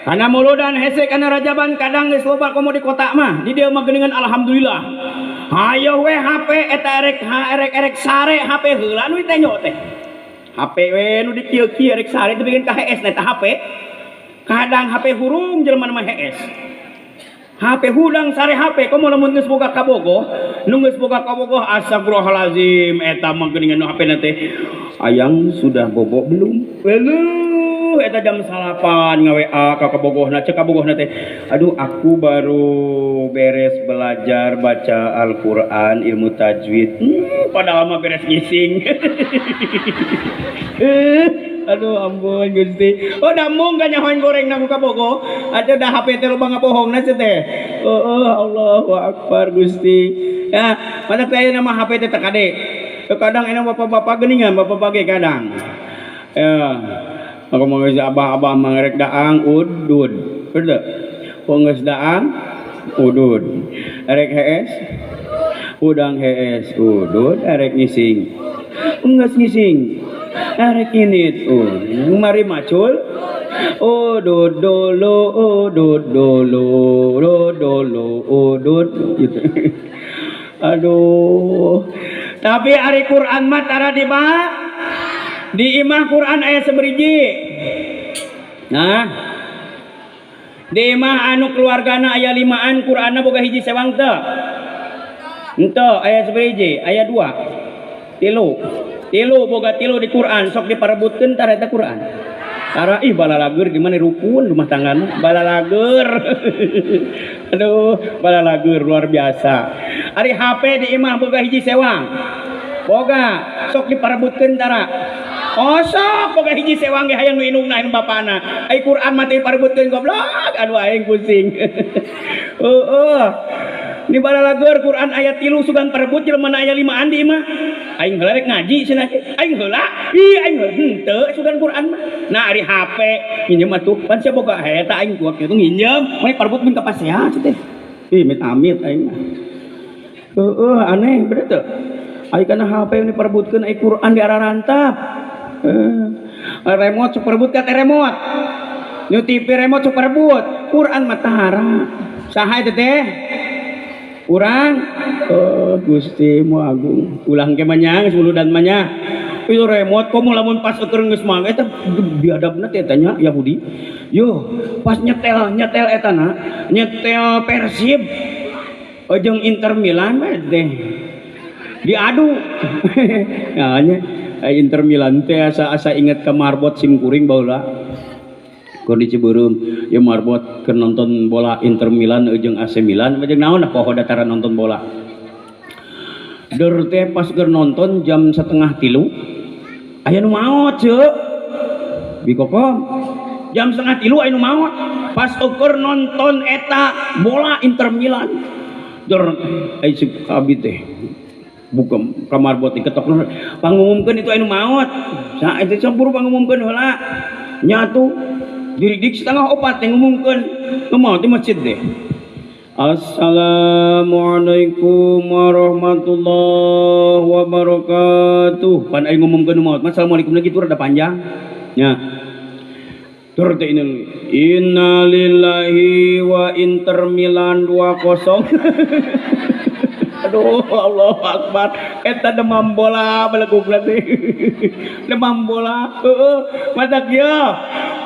Kana muludan hese kana rajaban kadang geus loba komo di kota mah. Di dieu mah geuningan alhamdulillah. Hayo we HP eta erek erek erek sare HP heula nu ditenyo teh. HP we nu dikieu-kieu erek sare teh bikin ka hees eta HP. Kadang HP hurung jelema mah hees. HP hudang sare HP komo lamun geus boga kabogoh, nu geus boga kabogoh astagfirullahalazim eta mah geuningan nu HP na teh. Ayang sudah bobok belum? Weluh eta jam 9 nga-WA ka kabogohna, cek kabogohna teh. Aduh aku baru beres belajar baca Al-Qur'an ilmu tajwid. Padahal mah beres ngising. Aduh ampun Gusti. Oh dambung ka nyahoan goreng na ku kabogoh. Atuh da HP teh loba ngabohongna cenah teh. Oh, Allahu Akbar Gusti. Ya, matak teh ayeuna mah HP teh teu kade. Kadang enak bapak-bapak geuningan, bapak-bapak ge kadang. Ya, aku mau geus abah-abah mah ngerek daang udud. Betul? Wong geus daang udud. Erek hees udang hees udud, erek ngising. Geus ngising. Erek init mari macul udud dulu udud dulu udud dulu udud gitu. Aduh. Tapi ari Quran mah tara di di imah Quran aya seberiji. Nah, di imah anu keluargana aya 5an Quranna boga hiji sewang teu? Henteu, aya seberiji, aya 2. Tilu. Tilu boga tilu di Quran sok diparebutkeun tara eta Quran. Tara ih balalager di mana rukun rumah tanggana balalager. Aduh, balalager luar biasa. Ari HP di imah boga hiji sewang. Boga sok diparebutkeun tara. Oh sok boga hiji sewang ge hayang nu indungna anu bapana. Ai Quran mah teh diparebutkeun goblok. Aduh aing pusing. Heeh. Di balalager Quran ayat 3 sugan parebut jelema aya 5an di imah. Aing heula rek ngaji cenah. Aing heula. Ih aing heula henteu sugan Quran mah. Nah ari HP nginjem atuh pan sia boga eta aing kuat kitu nginjem. Mane parebut mun ka pasea cenah teh. Ih amit-amit aing mah. Heeh aneh bener teu? Ai kana HP ini parebutkeun ai Quran di ararantap. Remote sok parebut ka teh remote. Nu TV remote sok parebut. Quran mah tara. Saha eta teh? Urang oh Gusti mu agung. Ulang ke mah nya geus muludan mah nya. Itu remote komo lamun pas keur geus mangga eta biadabna teh tanya Yahudi. Yo, pas nyetel nyetel eta na, nyetel Persib jeung Inter Milan teh. Diadu. Ya nya Inter Milan teh asa inget ka marbot sim kuring baheula. Keur di Cibeureum, ieu marbot keur nonton bola Inter Milan jeung AC Milan, jeung naon poho dataran nonton bola. Der teh pas keur nonton jam 2:30 aya nu maot ceuk. Bikokom jam 2:30 aya nu maot pas keur nonton eta bola Inter Milan. Der ai si abi teh buka kamar bot diketok pangumumkeun itu aya nu maot. Sa eta sok buru pangumumkeun heula. Nya atuh diridik 3:30 teh ngumumkeun nu maot di masjid teh. Assalamualaikum warahmatullahi wabarakatuh. Pan aing ngumumkeun maot, assalamualaikum lagi tur rada panjang. Nya. Tur teh innalillahi wa Inter Milan 2-0. Aduh, Allahu Akbar. Eta demam bola belegugna teh. Demam bola. Heeh, matak ieu.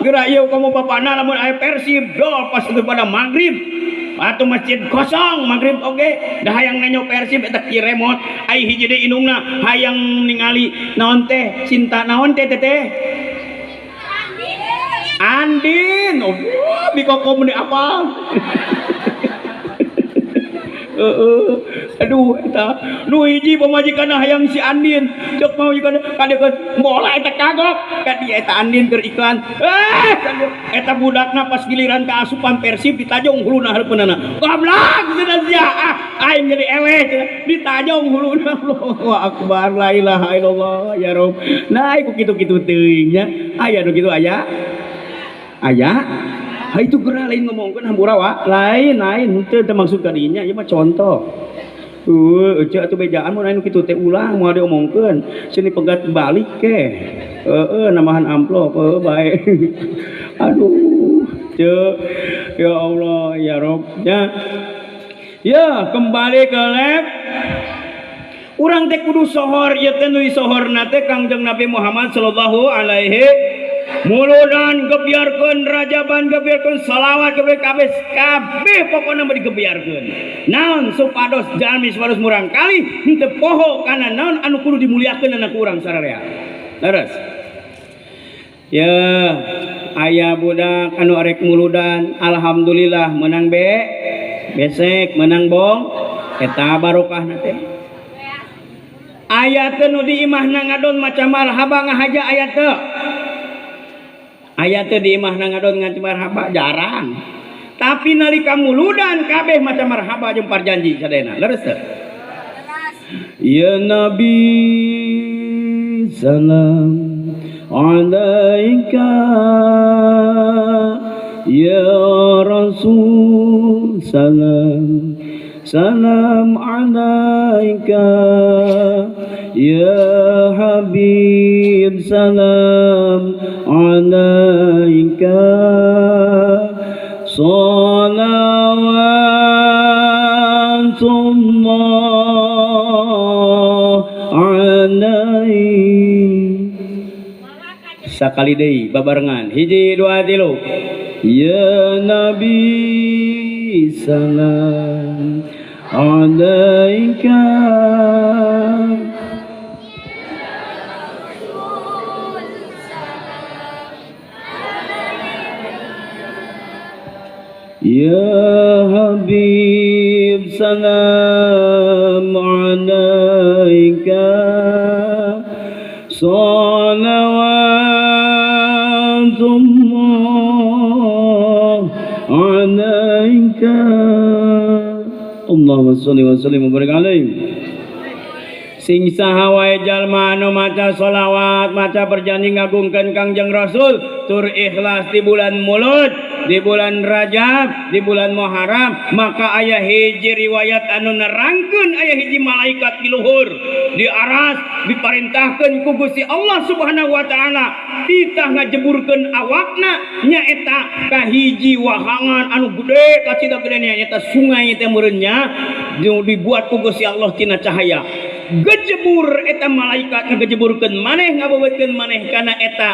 Geura ieu kamu bapana lamun aya Persib dol pas itu pada magrib. Atuh masjid kosong maghrib oge dah hayang nanyo Persib eta ki remote ai hiji deui indungna hayang ningali naon teh cinta naon teh teteh Andin. Oh bikoko mun apal. Heeh aduh eta nu hiji pamajikanna hayang si Andin cek pamajikanna kadeukeuh bola eta kagok ka di eta Andin keur iklan eta budakna pas giliran kaasupan Persib ditajong huluna hareupeunana goblok cenah sia ah aing jadi eleh cenah ditajong huluna. Allahu akbar la ilaha illallah ya rob. Nah iku kitu-kitu teuing nya aya nu kitu aya aya. Ha itu geura lain ngomongkeun hampura wa lain lain henteu teu maksud ka dinya ieu mah contoh. Eueuh atuh bejaan mun anu kitu teh ulah moal diomongkeun sini pegat balik ke. Heeh nambahan amplop heueuh bae. Aduh ceu ya Allah ya Rob nya. Ya kembali ke lab. Urang teh kudu sohor ieu teh nu sohorna teh Kangjeng Nabi Muhammad sallallahu alaihi muludan gebyarkeun rajaban gebyarkeun salawat gebyar kabeh kabeh pokona mah digebyarkeun naon supados jalmi supados murang kali henteu poho kana naon anu kudu dimuliakeun anak urang sararea. Leres ya aya budak anu arek muludan alhamdulillah menang be besek menang bong eta barokahna teh. Aya teh nu di imahna ngadon maca marhaba ngahaja aya teh. Aya teh di imahna ngadon ngaca marhaba jarang. Tapi nalika muludan kabeh maca marhaba jeung parjanji sadayana. Leres teu? Ya Nabi salam alaika ya Rasul salam salam alaika ya Habib salam alaika salawatullah alaihi. Sakali deui babarengan hiji dua tilu. Ya Nabi salam alaika ya Habib salam alaika salawatullah alaika. Allahumma sholli wa sallim wa barik alaihi. Sing saha wae jalma anu maca sholawat maca perjanji ngagungkeun Kangjeng Rasul tur ikhlas di bulan Mulud, di bulan Rajab, di bulan Muharram, maka aya hiji riwayat anu nerangkeun aya hiji malaikat di luhur di aras diparintahkeun ku Gusti Allah Subhanahu wa taala titah ngajeburkeun awakna nyaeta ka hiji wahangan anu gede kacida gedena nyaeta sungai teh meureun nya dibuat ku Gusti Allah tina cahaya. Gejebur eta malaikat ngagejeburkeun maneh ngabebeutkeun maneh kana eta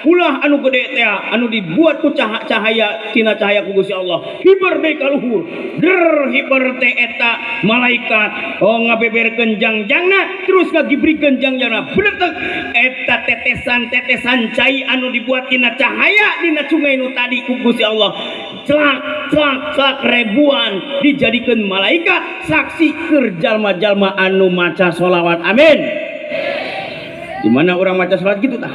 ulah anu gede teh anu dibuat ku cahaya tina cahaya ku Gusti Allah. Hiber deui ka luhur. Der hiber teh eta malaikat oh ngabeberkeun jangjangna terus ngagibrikeun jangjangna. Bener eta tetesan-tetesan cai anu dibuat tina cahaya dina sungai nu tadi ku Gusti Allah. Celak celak celak ribuan dijadikeun malaikat saksi keur jalma-jalma anu maca sholawat. Amin. Di mana orang maca sholawat gitu tah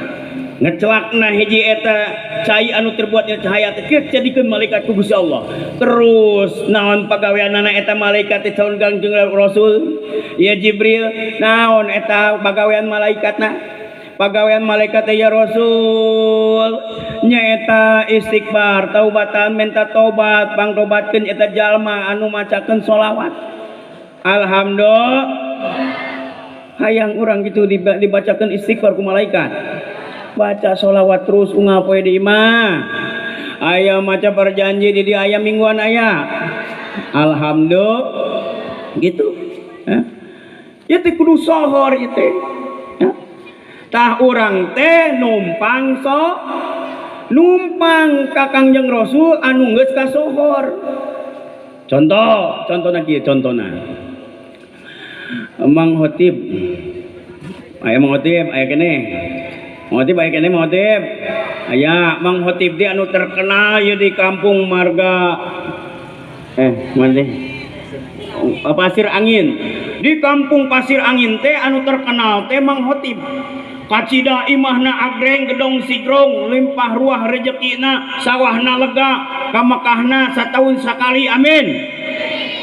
ngecelakna hiji eta cai anu terbuat dina cahaya teh jadikeun malaikat ku Gusti Allah. Terus naon pagaweanana eta malaikat teh caun Kangjeng Rasul ya Jibril naon eta pagawean malaikatna? Pagawean malaikat ya Rasul nyaeta istighfar taubatan minta tobat pangtobatkeun eta jalma anu macakeun sholawat. Alhamdulillah. Hayang urang gitu dibacakeun istighfar ku malaikat. Baca sholawat terus unggal poe di imah. Aya maca berjanji di dieu aya mingguan aya. Alhamdulillah gitu. Ieu teh kudu sohor ieu teh. Tah urang teh numpang so numpang ka Kangjeng Rasul anu geus kasohor. Contoh, contohna kieu contona. Mang Khotib. Aya Mang Khotib, aya keneh. Mang Khotib aya keneh Mang Khotib. Aya Mang Khotib teh anu terkenal ieu di kampung Marga mana teh? Pasir Angin. Di kampung Pasir Angin teh anu terkenal teh Mang Khotib. Kacida imahna agreng gedong sigrong limpah ruah rejekina sawahna lega ka Mekahna sataun sakali. Amin.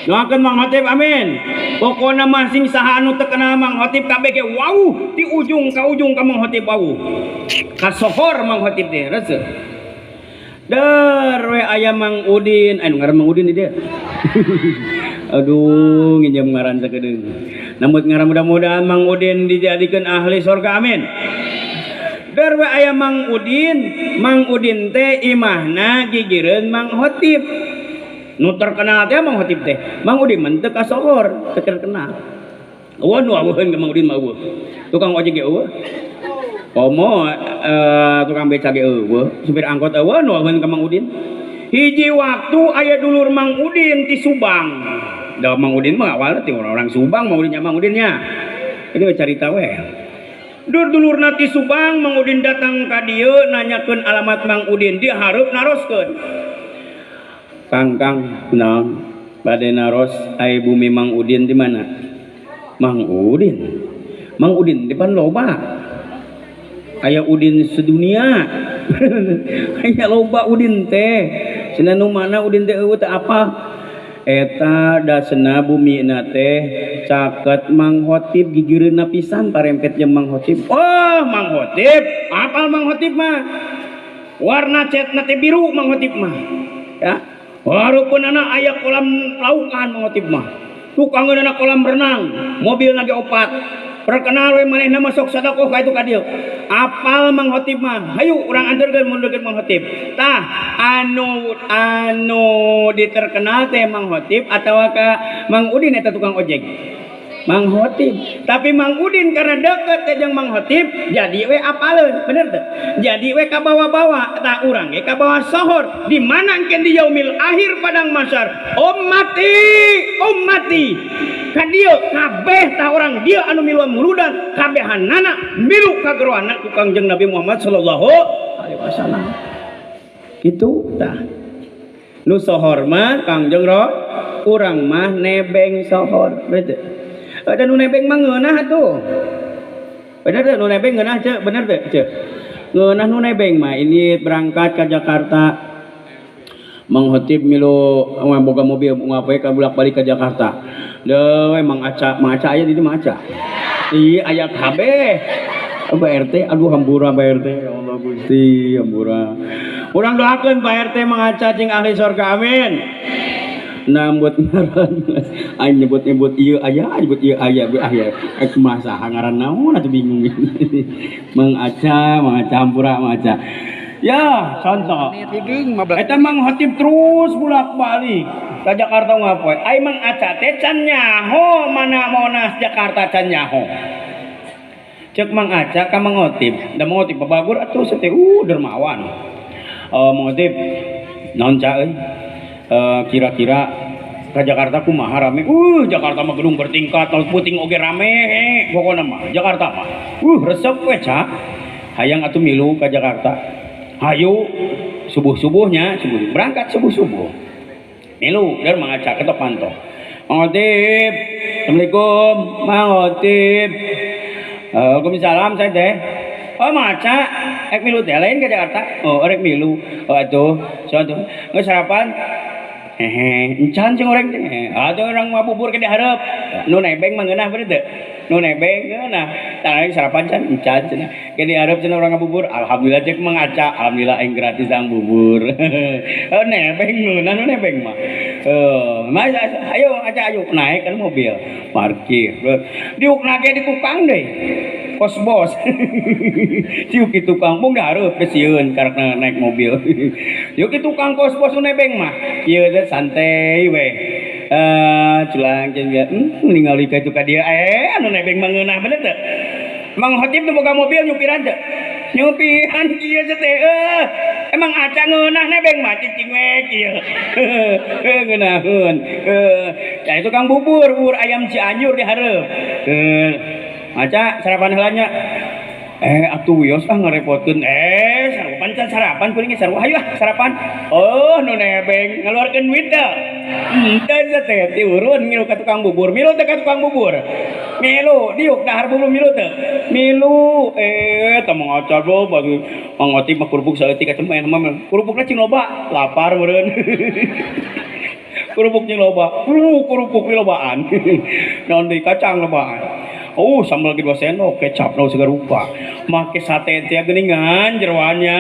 Doakeun Mang Khotib amin. Pokona mah sing saha anu terkenal Mang Khotib kabeh ge wauh ti ujung ka ujung ka Mang Khotib wauh. Kasohor Mang Khotib teh resep. Der we aya Mang Udin, anu ngaran Mang Udin di dieu. Aduh nginjem ngaran sakedeung. Namun ngaran mudah-mudahan Mang Udin dijadikan ahli surga amin. Der we aya Mang Udin, Mang Udin teh imahna gigireun Mang Khotib. Nu terkenal teh Mang Khotib teh. Mang Udin mah teu kasohor, teu terkenal. Eueuh nu aweuheun ka Mang Udin mah eueuh. Tukang ojek ge eueuh. Komo tukang beca ge eueuh, supir angkot eueuh nu aweuheun ka Mang Udin. Hiji waktu aya dulur Mang Udin ti Subang. Da Mang Udin mah awalna ti orang-orang Subang, Mang Udin nya Mang Udin nya. Ini we carita we. Dulur-dulurna ti Subang, Mang Udin datang ka dieu nanyakeun alamat Mang Udin, dia hareup naroskeun. Kang Kang, naon? Bade naros ai bumi Mang Udin di mana? Mang Udin. Mang Udin di pan loba. Aya Udin sedunia. Aya loba Udin teh. Cenah nu mana Udin teh eueuh teh apa? Eta dasena bumina teh caket Mang Khotib gigireunna pisan parempet jeung Mang Khotib. Oh, Mang Khotib, apal Mang Khotib mah. Warna catna teh biru Mang Khotib mah. Ya. Walaupun anak aya kolam laukan Mang Khotib mah. Tukangeunana kolam renang, mobilna ge opat. Perkenal we manehna mah sok sadakoh ka itu ka dieu. Apal Mang Khotib mah. Hayu urang anterkeun mundurkeun Mang Khotib. Tah anu anu diterkenal teh Mang Khotib atawa ka Mang Udin eta tukang ojek. Mang Khotib. Tapi Mang Udin karena deket teh jeung Mang Khotib jadi we apaleun, bener teu? Jadi we kabawa-bawa tah urang ge kabawa sohor. Di mana engke di yaumil akhir padang mahsyar. Ummati, ummati. Ka dieu kabeh tah orang dieu anu miluan muludan kabehanana milu kageroana ku Kangjeng Nabi Muhammad sallallahu alaihi wasallam. Kitu tah. Nu sohor mah Kangjeng Ro, urang mah nebeng sohor, bener teu? Da nu nebeng mah ngeunah atuh. Bener teu nu nebeng ngeunah ceu, bener teu ceu? Ngeunah nu nebeng mah ini berangkat ke Jakarta. Mang Khotib milu boga mobil ngapain ka bolak-balik ke Jakarta. Deuh Mang Aca, Mang Aca aya di dieu Mang Aca. Iya aya kabeh. Pak RT, aduh hampura Pak RT, ya Allah Gusti, hampura. Urang doakeun Pak RT Mang Aca cing ahli surga, amin. Nambut ngaran, aing nyebut-nyebut ieu aya, nyebut ieu aya, gue aya. Kumaha saha ngaran naon atuh bingung. Mang Aca, Mang Aca hampura Mang Aca. Ya, contoh. Eta Mang Hotib terus bolak-balik ka Jakarta ngapoe. Ai Mang Aca teh can nyaho mana Monas Jakarta can nyaho. Cek Mang Aca ka Mang Hotib, da Mang Hotib babagur atuh teh dermawan. Mang Hotib naon ca euy? Kira-kira ka Jakarta kumaha rame? Jakarta mah gedung bertingkat, naon puting oge rame pokona mah Jakarta mah. Resep we ca. Hayang atuh milu ka Jakarta. Hayu subuh-subuhnya, subuh berangkat subuh-subuh. Milu dan Mang Aca ketok panto. Mang Hotib, Assalamualaikum, Mang Hotib. Waalaikumsalam saya teh. Oh Mang Aca, rek milu teh lain ke Jakarta. Oh, rek milu. Oh atuh, so atuh. Geus sarapan. Hehe, encan sing goreng teh. Atuh urang mah bubur ke dihareup. Nu nebeng mah ngeunah bener teu? Nu nebeng ngeunah. Tah sarapan can encan cenah. Ke dihareup cenah urang ngabubur. Alhamdulillah cek Mang Aca, alhamdulillah aing gratis ang bubur. Oh nebeng ngeunah nu nebeng mah. Mas ayo Aca ayo naik kan mobil. Parkir. Diukna ge di tukang deui. Kos bos. Diuk di tukang mung dihareup sieun karena naik mobil. Diuk di tukang kos bos nu nebeng mah. Kieu teh santai we. Culang jeung ningali ka itu ka dieu anu nebeng mah ngeunah bener teu? Mang Hotib nu boga mobil nyupiran teu? Nyupiran kieu teh emang Aca ngeunah nebeng mah cicing we kieu. Ngeunaheun. Ya itu tukang bubur, bubur ayam Cianjur di hareup. Aca sarapan heula nya. Atuh wios ah ngarepotkeun. Sarapan can sarapan kuring sarua hayu ah sarapan. Oh, nu nebeng ngaluarkeun duit teu? Henteu teh tiurun ngilu ka tukang bubur. Milu teh ka tukang bubur. Milu diuk dahar bubur milu teu? Milu teh Mang Aca bo bagi Mang Hotib mah kerupuk saeutik atuh mah kerupukna cing loba, lapar meureun. Kerupuk cing loba, kerupuk lobaan. Naon deui kacang lobaan. Oh, sambal lagi 2 sendok, kecap naon segala rupa. Make sate teh geuningan jeroannya.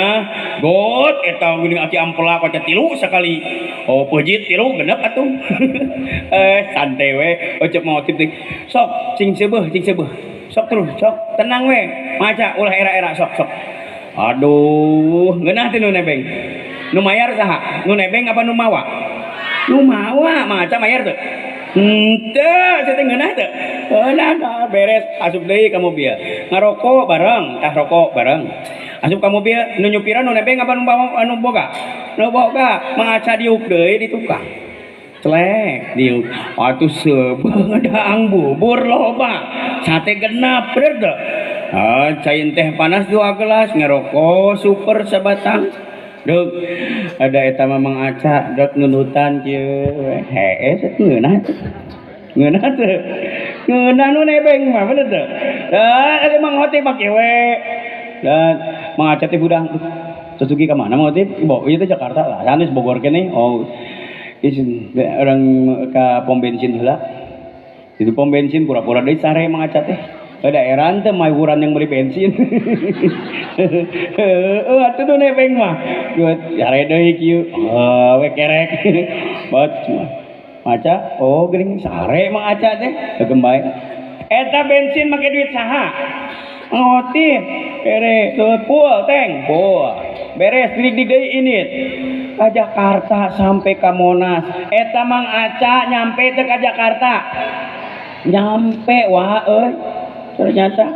Got eta geuning aki ampela kaca 3 sakali. Oh, peujeut 3 genep atuh. Santai we, cek Mang Hotib teh. Sok cing seubeuh, cing seubeuh. Sok terus, sok tenang we. Maca ulah era-era sok sok. Aduh, ngeunah teh nu nebeng. Nu mayar saha? Nu nebeng apa nu mawa? Nu mawa, maca mayar teu? Henteu, saya teh ngeunah teu? Ngeunah beres asup deui ka mobil. Ngarokok bareng, tah rokok bareng. Asup ka mobil, nu nyupiran nu nebeng apa nu bawa anu boga? Nu boga, Mang Aca diuk deui di tukang. Celek diuk. Atuh seubeuh daang bubur loba. Sate genap bener teu? Cai teh panas 2 gelas, ngarokok super sabatang. Duk, ada eta mah Mang Aca dok nundutan kieu. Heeh, ngeunah teh. Ngeunah teh. Ngeunah nu nebeng mah bener teu? Ada Mang Hotib mah kieu we. Dan Mang Aca teh hudang. Suzuki ka mana Mang Hotib? Bo, ieu teh Jakarta lah. Sanes Bogor keneh. Oh. Ieu urang ka pom bensin heula. Itu pom bensin pura-pura deui sare Mang Aca teh. Daerah teh mayuran yang beli bensin. Atuh nu nebeng mah. Sare deui kieu. We kerek. Bat Aca, oh geuning sare Mang Aca teh. Heukeum bae. Eta bensin make duit saha? Mang Hotib. Bere, full tank, full. Beres dik-dik deui init. Ka Jakarta sampai ka Monas. Eta Mang Aca nyampe teh ka Jakarta. Nyampe wah euy. Ternyata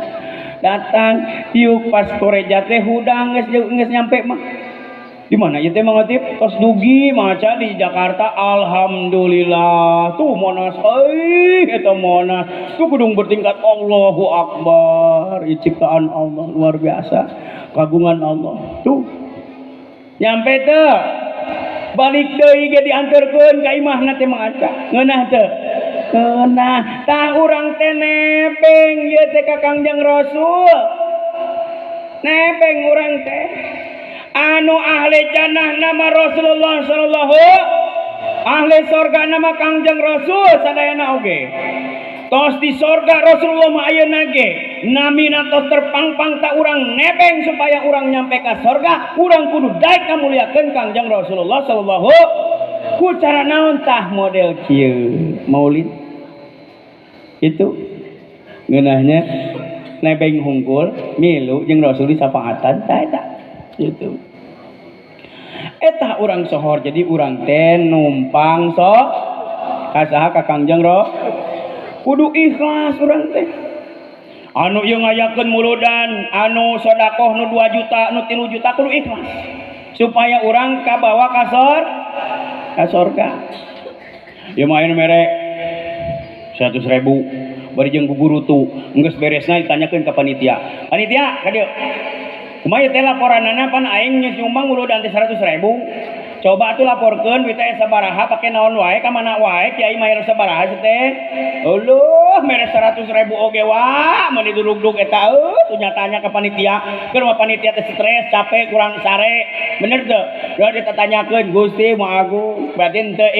datang diuk pas koreja teh hudang geus nyampe mah. Di mana ieu teh Mang Hotib? Tos dugi Mang Aca di Jakarta, alhamdulillah. Tuh Monas euy, eta Monas. Tuh gedung bertingkat, Allahu Akbar. Ieu ciptaan Allah luar biasa. Kagungan Allah. Tuh. Nyampe teh. Balik deui ge dianterkeun ka imahna teh Mang Aca. Ngeunah teh? Ngeunah. Tah urang teh nebeng ieu teh ka Kangjeng Rasul. Nebeng urang teh. Anu ahli jannah nama Rasulullah sallallahu, ahli sorga nama Kangjeng Rasul sadayana oge. Tos di sorga Rasulullah mah ayeuna ge namina tos terpangpang tak urang nebeng supaya urang nyampe ka sorga, urang kudu daek ngamuliakeun Kangjeng Rasulullah sallallahu. Ku cara naon tah model kieu maulid itu ngeunahnya nebeng hungkul milu jeung Rasul di sapaatan tah eta gitu. Eta urang sohor jadi urang teh numpang so ka saha ka Kangjeng Ro kudu ikhlas urang teh. Anu ieu ngayakeun muludan, anu sedekah nu 2 juta, nu 3 juta kudu ikhlas. Supaya urang kabawa ka sorga. Ieu mah aya nu mere 100.000 bari jeung gugurutu, geus beresna ditanyakeun ka panitia. Panitia ka dieu. Kumaha teh laporanana pan aing nyumbang muludan teh 100.000. Coba atuh laporkeun duit teh sabaraha pake naon wae ka mana wae kiai mayar sabaraha teh. Euleuh mere 100.000 oge wa meuni duduk-duduk eta eueuh nyatanya ka panitia. Keur mah panitia teh stres, capek, kurang sare. Bener teu? Da ditanyakeun Gusti Maha Agung, berarti henteu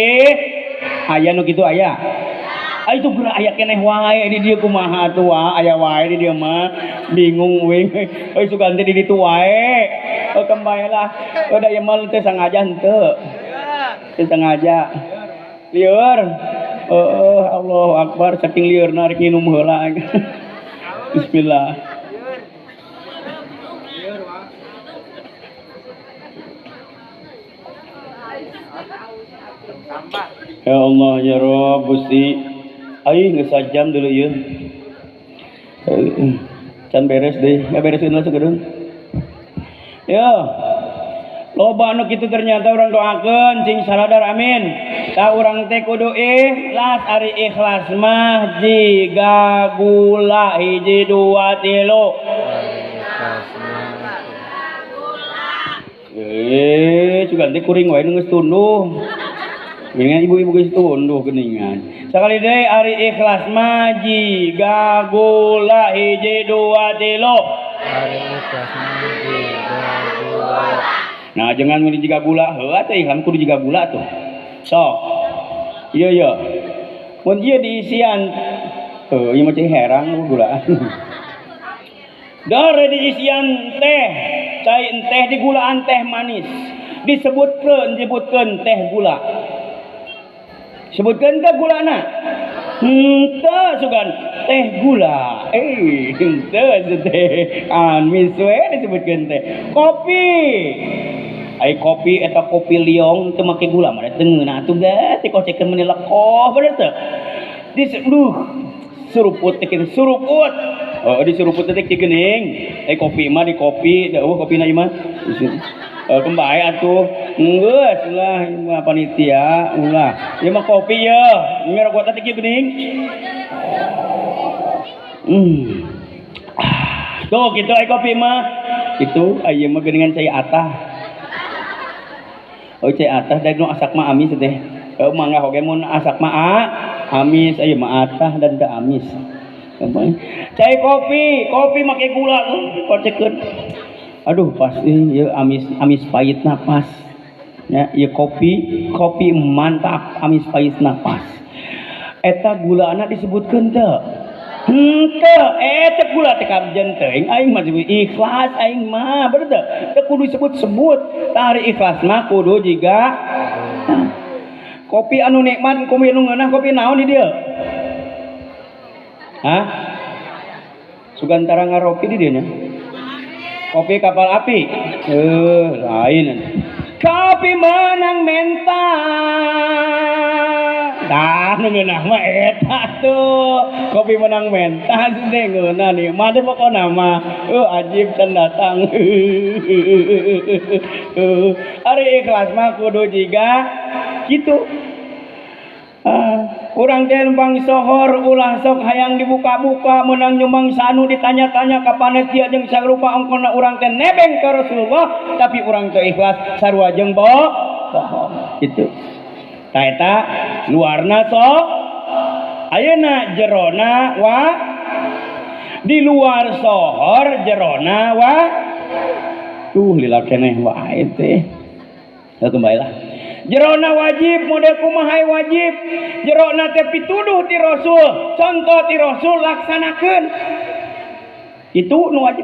aya nu kitu aya. Ah itu geura aya keneh wae di dieu kumaha atuh wa aya wae di dieu mah bingung uing. Euy sugan teh di ditu wae. Oh kembali lah. Udah ieu mah teu sangaja henteu. Teu sangaja. Lieur. Heeh, Allahu Akbar saking lieurna rek nginum heula. Bismillah. Ya Allah ya Rabb Gusti. Aing geus sajam dulu ieu. Can beres deui, ngabereskeun lah sagedeung. Ya. Loba anu kitu ternyata urang doakeun sing saladar amin. Tah urang teh kudu ikhlas, ari ikhlas mah jiga gula hiji dua tilu. Sugan teh kuring wae nu geus tunduh. Geningan ibu-ibu geus tunduh geningan. Sakali deui ari ikhlas mah jiga gula hiji dua tilu. Ari ikhlas mah jiga gula. Nah, jangan mun jiga gula, heuh atuh ikhlas kudu jiga gula tuh. Sok. Ieu ieu. Mun ieu diisian heuh ieu mah cai herang gulaan. Dore diisian teh, cai teh digulaan teh manis. Disebutkeun disebutkeun teh gula. Sebutkeun teh gulana. Henteu sugan teh gula. Henteu teh amis we disebutkeun teh. Kopi. Ai kopi eta kopi liong teu make gula mah teu ngeunah atuh ge teh kocekeun meuni lekoh bener teu. Duh suruput teh kitu suruput. Oh disuruput teh kieu geuning. Ai kopi mah di kopi, da eueuh kopina ieu mah. Kembali atuh geus ulah mah panitia ulah. Ieu mah kopi ye, ngerokok teh kieu geuning. Tuh kitu ai kopi mah. Kitu ai ieu mah geuningan cai atah. Oh cai atah da nu asak mah amis teh. Mangga oge mun asak mah amis ieu mah atah dan teu amis. Cai kopi, kopi make gula kocekeun. Aduh pasti ieu amis amis pahitna pas. Ya, ieu kopi, kopi mantap amis pahitna pas. Eta gulana disebutkeun teu? Henteu, eta gula teh kabjen teuing aing mah ikhlas aing mah, bener teu? Teu kudu disebut-sebut. Tah ari ikhlas mah kudu jiga kopi anu nikmat, kopi anu ngeunah, kopi naon di dieu? Hah? Sugantara ngaropi di dieu nya? Kopi kapal api. Lain. Kopi menang menta. Tah nu ngeunah mah eta tuh. Kopi menang menta teh ngeunah nikmat teh pokona mah. Ajib can datang. Ari ikhlas mah kudu jiga kitu. Urang teh numpang sohor ulah sok hayang dibuka-buka menang nyumbang sanu ditanya-tanya ka panitia jeung sarupa ongkona urang teh nebeng ka Rasulullah tapi urang teh ikhlas sarua jeung bohong kitu. Tah eta luarna sok ayeuna jerona wa di luar sohor jerona wa tuh lila keneh wae teh. Kembali lah. Jerona wajib model kumaha wajib jerona teh pituduh ti Rasul contoh ti Rasul laksanakeun itu nu wajib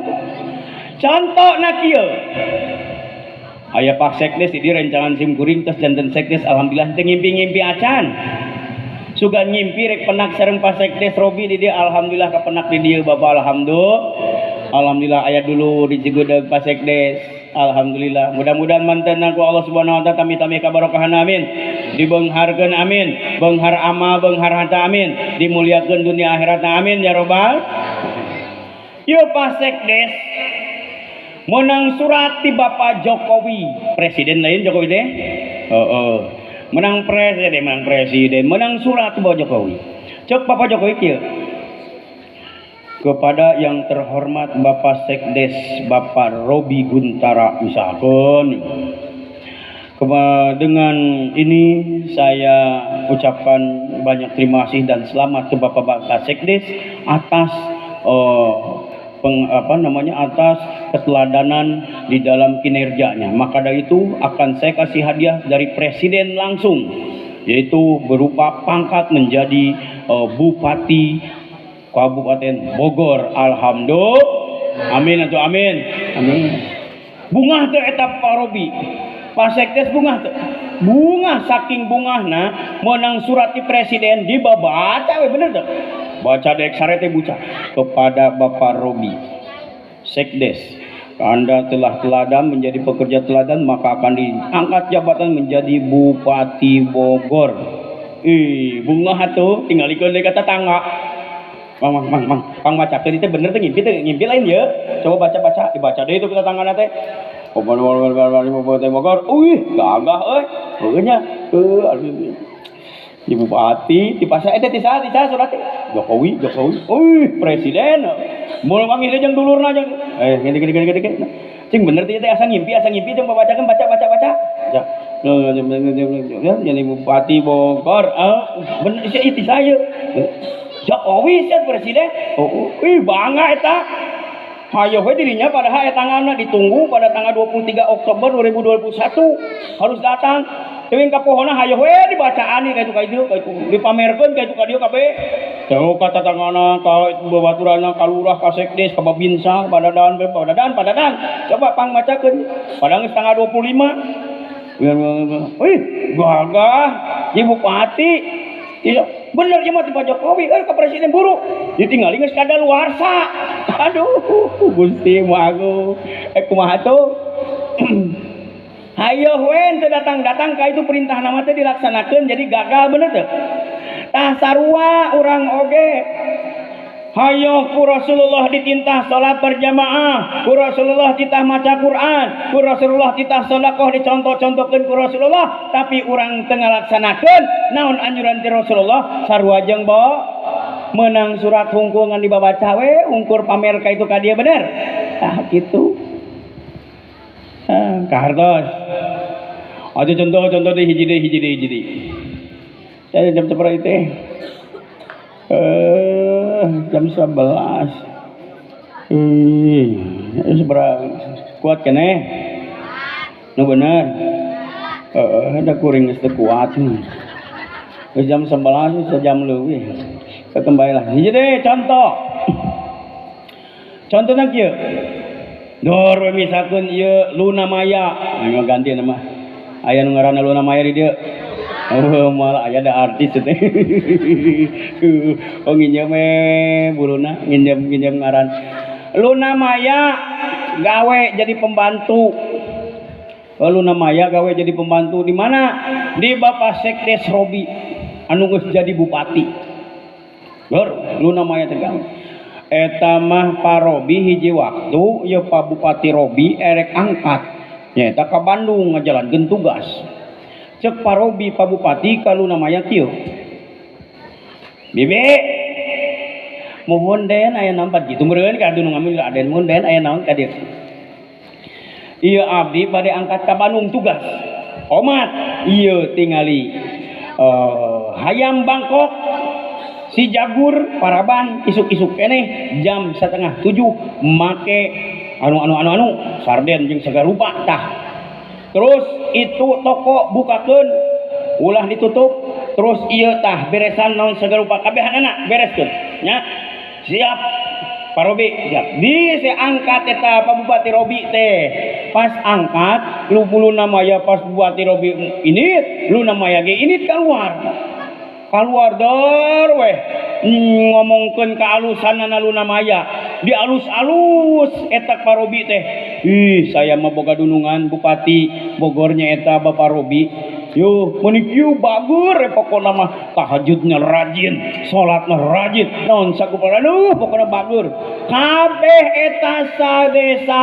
contohna kieu aya Pak Sekdes di rencangan sim kuring tos janten Sekdes alhamdulillah teu ngimpi-ngimpi acan sugan ngimpi rek penak sareng Pak Sekdes Robi di dieu alhamdulillah kapenak di dieu Bapak alhamdulillah alhamdulillah aya dulu di Cigudeg Pak Sekdes. Alhamdulillah. Mudah-mudahan mantena ku Allah Subhanahu wa taala tami-tami kabarokahan amin. Dibeungharkeun amin. Beunghar amal, beunghar harta amin. Dimuliakeun dunia akhiratna amin ya robbal. Ieu Pak Sekdes menang surat ti Bapak Jokowi, presiden lain Jokowi teh. Heeh. Menang presiden, menang surat ti Bapak Jokowi. Cek Bapak Jokowi kieu. Kepada yang terhormat Bapak Sekdes Bapak Robi Guntara misalkan. Dengan ini saya ucapkan banyak terima kasih dan selamat ke Bapak Sekdes atas atas keteladanan di dalam kinerjanya. Maka dari itu akan saya kasih hadiah dari presiden langsung, yaitu berupa pangkat menjadi Bupati Kabupaten Bogor. Alhamdulillah. Amin atau amin. Amin. Bungah teu eta Pak Robi. Pak Sekdes bungah teu. Bungah saking bungahna menang surat di presiden dibabaca we bener teu? Baca dek sare teh buca kepada Bapak Robi Sekdes, Anda telah teladan menjadi pekerja teladan, maka akan diangkat jabatan menjadi Bupati Bogor. Ih, bungah atuh tinggalikeun deui ka tetangga. Mang mang mang pang bacakeun teh bener teh ngimpi teh ngimpi lain ye. Coba baca-baca, dibaca deui itu ke tetanggana teh. Bupati Bogor. Wih, gagah euy. Heueuh nya. Heuh, di bupati di pasar eta ti saha surat teh Jokowi Jokowi. Wih, presiden. Moal manggih deui jeung dulurna jeung gini gini gini gini. Cing bener teh asa ngimpi jeung babacakeun baca baca baca. Ya. Jadi Bupati Bogor. Bener sia ti saya. Jokowi sia presiden. Oh, ih bangga eta. Hayo we dirinya padahal eta tanggalna ditunggu pada tanggal 23 Oktober 2021 harus datang. Teuing ka pohona hayo we dibacaan ka itu ka dieu ka itu dipamerkeun ka itu ka dieu kabeh. Teu ka tatangana ka babaturanna ka lurah ka sekdes ka babinsa padadan padadan padadan. Coba pang macakeun. Padahal geus tanggal 25. Wih, gagah ibu bupati. Tidak bener ieu mah ti Pak Jokowi euy ka presiden buru. Ditinggali geus kadaluarsa. Aduh, Gusti mu agung. Kumaha tuh? Hayo we teu datang-datang ka itu perintah nama teh dilaksanakeun jadi gagal bener teu? Tah sarua urang oge. Hayo ku Rasulullah ditintah salat berjamaah, ku Rasulullah titah maca Quran, ku Rasulullah titah sedekah dicontoh-contohkeun ku Rasulullah, tapi urang teu ngalaksanakeun naon anjuran ti Rasulullah sarua jeung bo menang surat hungkul ngan dibabaca we ungkur pamer ka itu ka dieu bener. Tah kitu. Kahartos. Aja contoh-contoh deui hiji deui hiji deui hiji deui. Saya jam sabaraha teh? Jam 11. Sabaraha kuat keneh? Nu bener. Heeh, da kuring geus teu kuat. Geus jam 11 sejam leuwih. Kembali lah. Hiji deui contoh. Contohna kieu. Dor we misalkeun ieu Luna Maya, anu ganti nama. Aya nu ngaranna Luna Maya di dieu. Oh, malah aya da artis teh. Oh nginjem we buluna, nginjem ngaran. Luna Maya gawe jadi pembantu. Oh, Luna Maya gawe jadi pembantu di mana? Di Bapak Sekdes Robi anu geus jadi bupati. Dor Luna Maya teh gawe. Eta mah Pak Robi hiji waktu ya Pak Bupati Robi erek angkat nyaeta ka Bandung ngajalankeun tugas. Cek Pak Robi Pak Bupati ka Luna Maya kieu. Bibi mohon den aya naon pan kitu meureun ka anu ngambil aden mohon den aya naon ka dieu. Ieu abdi bade angkat ka Bandung tugas. Omat ieu tingali hayam Bangkok si Jagur paraban isuk-isuk keneh jam 6:30 make anu sarden jeung sagarupa tah. Terus itu toko bukakeun ulah ditutup, terus ieu tah beresan naon sagarupa kabehanana bereskeun nya. Siap Pak Robi, siap. Di si angkat eta Pak Bupati Robi teh. Pas angkat lu Luna Maya pas Bupati Robi ini Luna Maya ge ini keluar. Keluar dor weh ngomongkeun kaalusanana Luna Maya. Di alus-alus eta Pak Robi teh. Ih, saya mah boga dunungan Bupati Bogornya eta Bapak Robi. Yuh, meuni kieu bagur pokona mah tahajudnya rajin, salatna rajin, naon sakumaha aduh pokona bagur. Kabeh eta sadesa,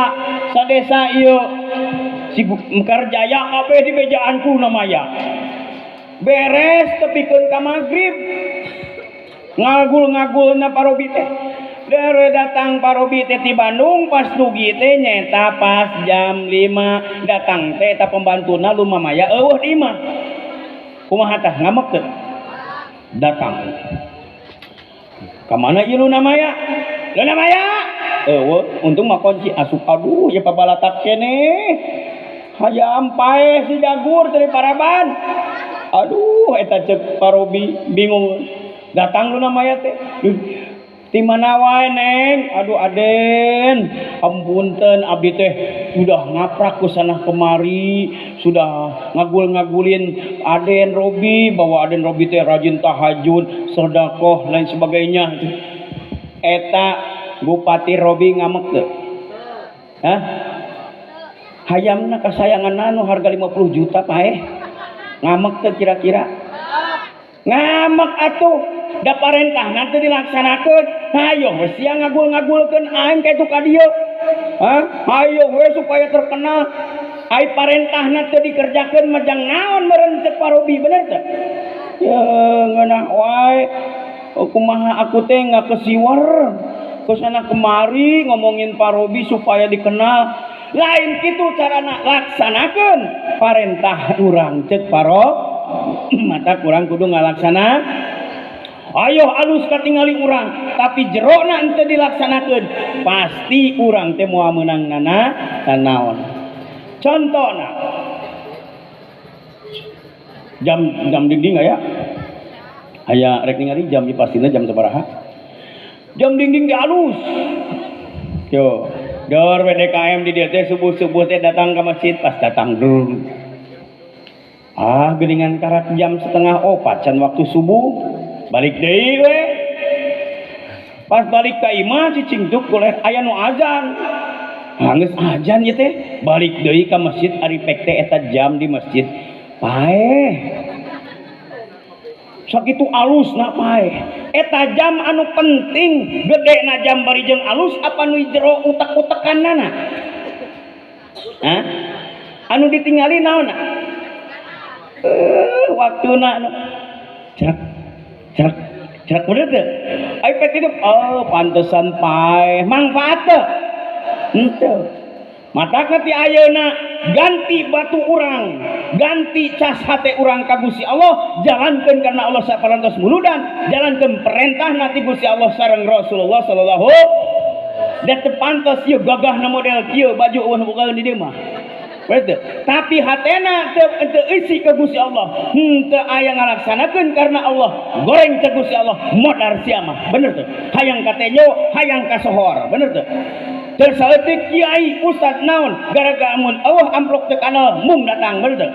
sadesa ieu si Mekarjaya kabeh di bejaan ku namanya. Beres tepikeun ka magrib. Ngagul-ngagulna Pak Robi teh. Dere datang Pak Robi teh ti Bandung pas dugi teh nyaeta pas jam 5 datang teh eta pembantuna lumamaya eueuh di imah. Kumaha tah ngamek teu? Datang. Ka mana ieu Lunamaya? Lunamaya! Eueuh, untung mah kunci asup aduh ieu pabalatak keneh. Hayam paeh si Jagur teh paraban. Aduh eta ceuk Pak Robi bingung. Datang Lunamaya teh. Di mana wae Neng? Aduh Aden, ampunten abdi teh sudah ngaprak ke sana kemari, sudah ngagul-ngagulin Aden Robi bahwa Aden Robi teh rajin tahajud, sedekah lain sebagainya. Eta Bupati Robi ngamek teu? Hah? Hayamna kasayangan anu harga 50 juta paeh. Ngamek teu kira-kira? Ngamek atuh. Da parentah nanti dilaksanakeun. Hayo we sia ngagul-ngagulkeun aing ka itu ka dieu. Hah? Hayo we supaya terkenal. Ai parentahna teu dikerjakeun mah jang naon meureun ceuk Pak Robi bener teu? Ya ngeunah wae. Kumaha aku teh ngakesiwer ke sana kemari ngomongin Pak Robi supaya dikenal. Lain kitu carana laksanakeun parentah urang ceuk Pak Robi. Mata kurang kudu ngalaksana. Ayo alus katingali urang tapi jerona henteu dilaksanakeun pasti urang teh moal meunang nana nanaon. Contona jam dinding aya aya rek ningali jam ieu pastina jam sabaraha? Jam dinding di alus. Yo, dor WDKM di dieu teh subuh-subuh teh datang ke masjid pas datang dulu. Ah, geuningan karak jam 3:30 can waktu subuh. Balik deui we. Pas balik ka imah cicing tuk goleh aya nu azan. Ah geus azan ieu teh. Balik deui ka masjid ari pek teh eta jam di masjid. Paeh. Sakitu alusna paeh. Eta jam anu penting, gedena jam bari jeung alus apa nu jero utek-utekanana? Hah? Anu ditingali naonna? Waktuna anu cerak cerak cerak bener teu? Ai pek hidup, oh pantesan paeh, mangfaat teu? Henteu. Matakna ti ayeuna ganti batu urang, ganti cas hate urang ka Gusti Allah, jalankeun karena Allah saparantos muludan, jalankeun perintahna ti Gusti Allah sareng Rasulullah sallallahu da teu pantes ieu gagahna model kieu baju eueuh bogaeun di dieu mah. Betul. Tapi hatena teu isi ke Gusti Allah, henteu aya ngalaksanakeun karena Allah, goreng ke Gusti Allah, modar sia mah. Bener teu? Hayang ka tenyo, hayang ka sohor. Bener teu? Teu saeutik kiai ustad naon gara-gara mun eueuh amplop teu kanal mung datang, bener teu?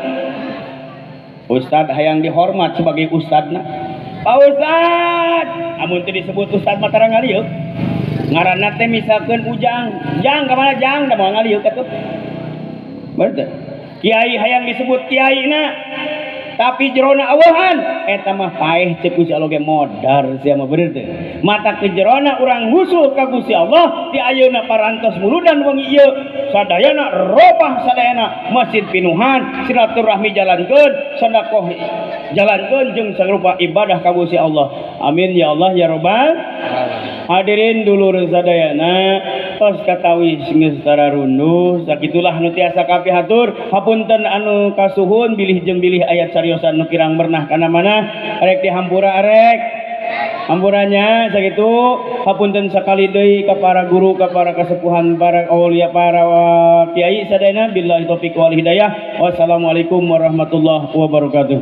Ustad hayang dihormat sebagai ustadna. Pak Ustad, amun teu disebut ustad mah tara ngalieu. Ngaranna teh misalkeun Ujang, Jang ka mana Jang da moal ngalieu atuh. Bener. Kiai hayang disebut kiai na tapi jerona awahan eta mah paeh ceuk Gusti Allah ge modar sia mah bener teu. Mata ke jerona urang ngusul ka Gusti Allah di ayeuna parantos muludan wengi ieu sadayana robah sadayana masjid pinuhan silaturahmi jalankeun sedekah jalankeun jeung sarupa ibadah ka Gusti Allah. Amin ya Allah ya rabbal hadirin dulur sadayana tos katawi geus tararunduh sakitulah nu tiasa kapihatur hapunten anu kasuhun bilih jeung bilih ayat cariosan nu kirang bernah kana mana arek dihampura arek hampurannya sakitu hapunten sakali deui ka para guru ka para kasepuhan para aulia para kiai sadayana billahi taufik wal hidayah wassalamualaikum warahmatullahi wabarakatuh.